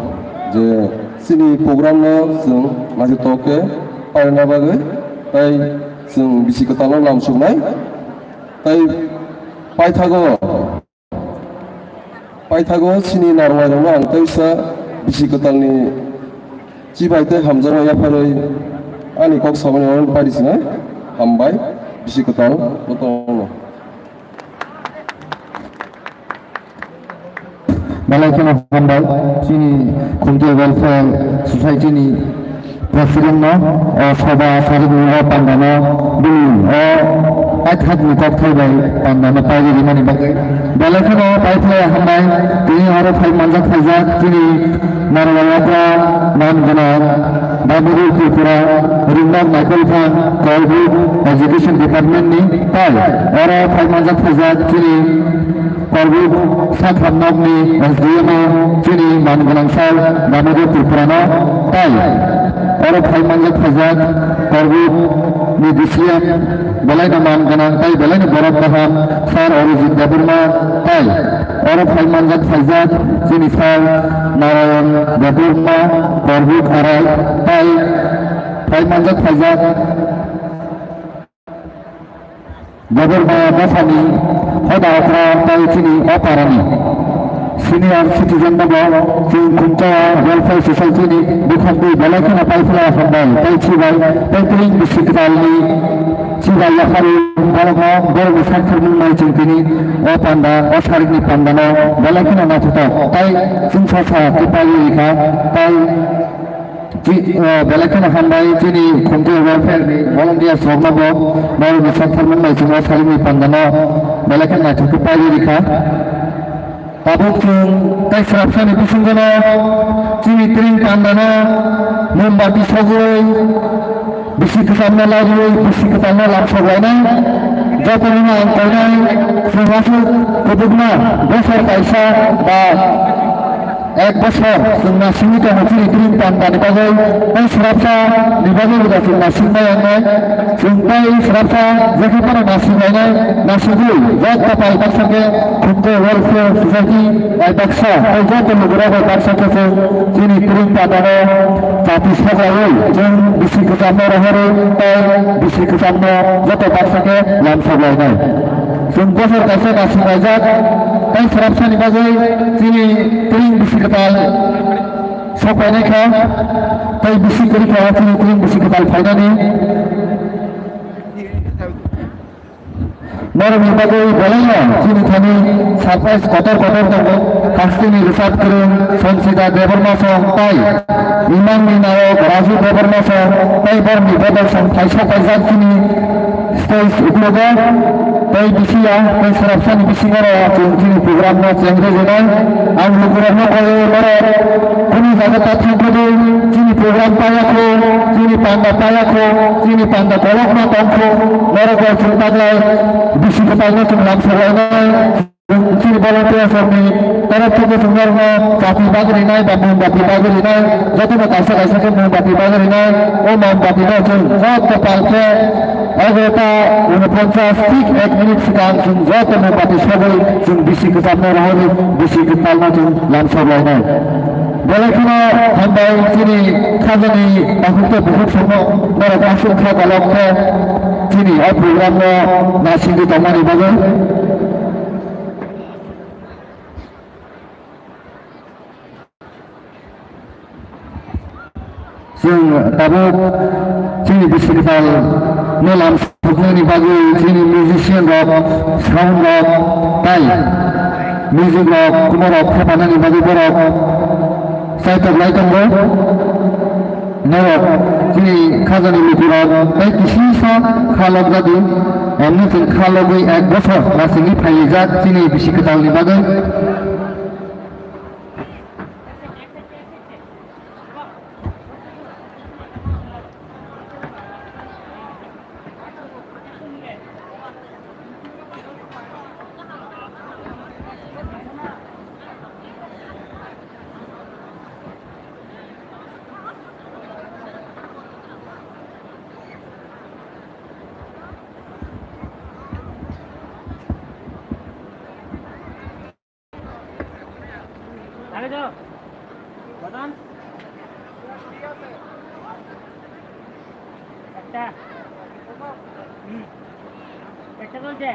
je chini program no chwng naithotok khe paina bagwi tai chwng bisi kwtalno lamsuknai. Tai paithago, paithago chini narwai rokno ang teisa bisi kwtalni chibai tei hamjakma yapharwi ani kok samani oro pari sinai. Hambai bisi kwtal jotono. Belai kheno hambai chini Khumtei Welfare Society ni President no, o soba sarik ni o panda no bini o paithak ni kokthai bai panda no pairi rimani bagwi. Belai kheno paithai hambai tini oro phai manjak phaijak chini Narwayakra man gwnang Damodar Tripura Ringnak Naikolthang Korbuk Education Department ni tai oro phai manjak phaijak chini Korbuk sakhamnokni S D M o chini man gwnang sir Damodar Tripurano tai oro phai manjak phaijak Korbuk ni D C M belaino man gwnang tai belaino borok kaham sir Arijit Debbarma tai oro phai manjak phaijak chini sir Narayan Debbarma Korbuk Arai tai phai manjak phaijak Debbarma dophani hoda okra tei chini o parani. Senior citizen no bo chwng Khumkha Welfare Society ni bwkhak twi belai kheno paiphlai hambai tei chibai tei tring bisi kwtal ni chibai yaphari borok no borok ni sak thwrwngmung nai chwng tini o panda o sarik ni panda no belai kheno naithotok tei chwngsa sa kwpaiwi rikha tei Chi-, eh, belai kheno hambai chini Khumkha Welfare ni volunteers rok no bo norok ni sak thwrwngmung nai chwng o sarik ni panda no belai kheno naithok khe paiwi rikha. Tabuk chwng tei swrapsa ni bisingo no chini tring panda no mombati sogwi bisi kwcham no lariwi bisi kwtal no lamsok lainai. Joto no ang koinai chwng aswk kubukma bosor kaisa ba Ek bosor chwng naisingwi tongo chini tring panda ni bagwi, tei swrapsa ni bagwi bo chwng naising bai wngnai. Chwng tei swrapsa jekhe phano naising lainai, naisingwi joto pal baksa khe Khumkha Welfare Society bai baksa, tei joto lugurok bai baksa khe chwng chini tring panda no chati saklaiwi chwng bisi kwcham no rohorwi tei bisi kwcham no joto baksa khe lamsok lainai. Chwng bosor kaisa naising laijak, tei swrapsa ni bagwi chini tring bisi kwtal sok painai kha, tei bisi kwrwi kha chini tring bisi kwtal phainani. Norokni bagwi belaino chini thani surprise kotor kotor tongo, hasteni rwchap kwrwng Sanchita Debbarma song tei imangni nayok Raju Debbarma song tei borokni bodol song thaisok paijak chini stage uklogo tei bisi ya tei swrapsani bisingo chwng chini program no chengri rinai. Ang lukurokno koi borok kunu jaga ta thangphodi chini program payakho, chini panda payakho, chini panda kolokma tongkho, norok bai chwng taglai bisi kwtalno chwng lamsok lainai. Chini volunteers rokni torop theke chwng norokno chati bagwi rinai ba mombati bagwi rinai, jotono kaisa kaisa khe mombati bagwi rinai. O mombati no chwng joto pal khe egarota unoponchas thik ek minute swkang chwng joto mombati sogwi chwng bisi kwchamno rohorwi bisi kwtalno chwng lamsok lainai. Belai kheno hambai chini khajani takhuk tei bukhuk songno norok aswk kha kolok khe chini o program no naisingwi tongmani bagwi. Chwng tabuk chini bisi kwtal no lamsoknani bagwi chini musician rok, sound rok, tai music rok, kumo rok thepanani bagwi borok chaitok lai tongo. Norok chini khajani lukurok tei kisisa kha lokjagwi, omni chwng kha logwi ek bosor naisingwi phaijak chini bisi kwtalni bagwi. আগে যাও। বাদাম। একটা। হুম। একটা চলছে।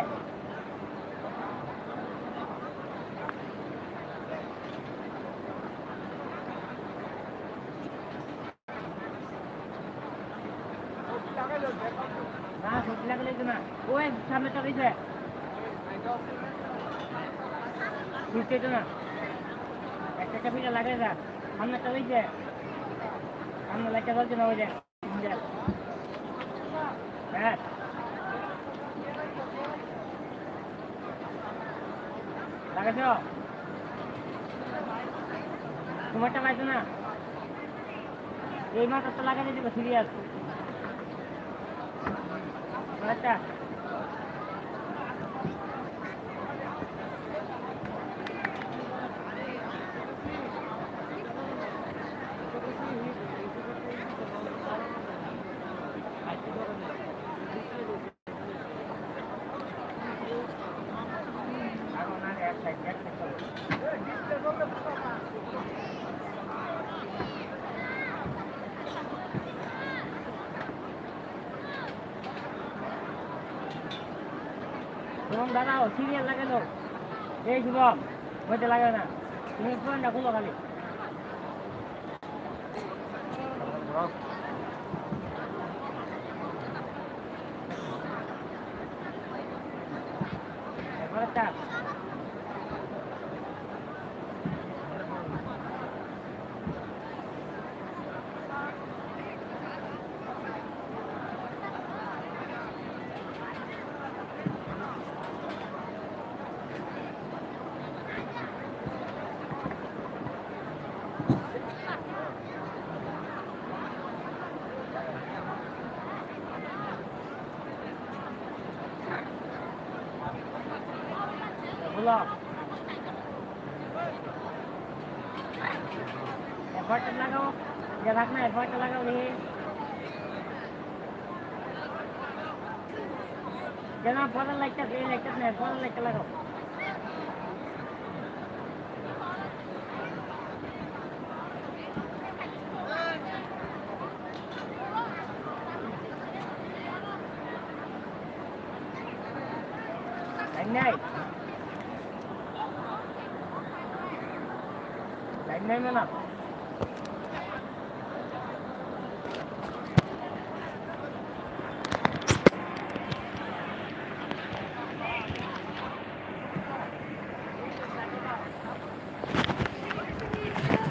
না, সত্যি লাগালে তো না। ওই সামনে চলে গেছে। বুঝতে তো না। একটা চাবি লাগাই যা। সামনে চলে গেছে। সামনে লাইটটা জ্বলছে না, ওই যে। হ্যাঁ। লাগাইছো? তোমারটা পাইছো না? এই মাত্র তো লাগাই দিতে সিরিয়াস। আচ্ছা। শুভম দাঁড়াও, সিরিয়াল লাগালো। এই শুভম, ওইটা লাগাও না। Effort lagao, jaga na effort lagao ni. Jana bora lekta, be lekta na bora lekta lagao. Lainai. Lainai mana?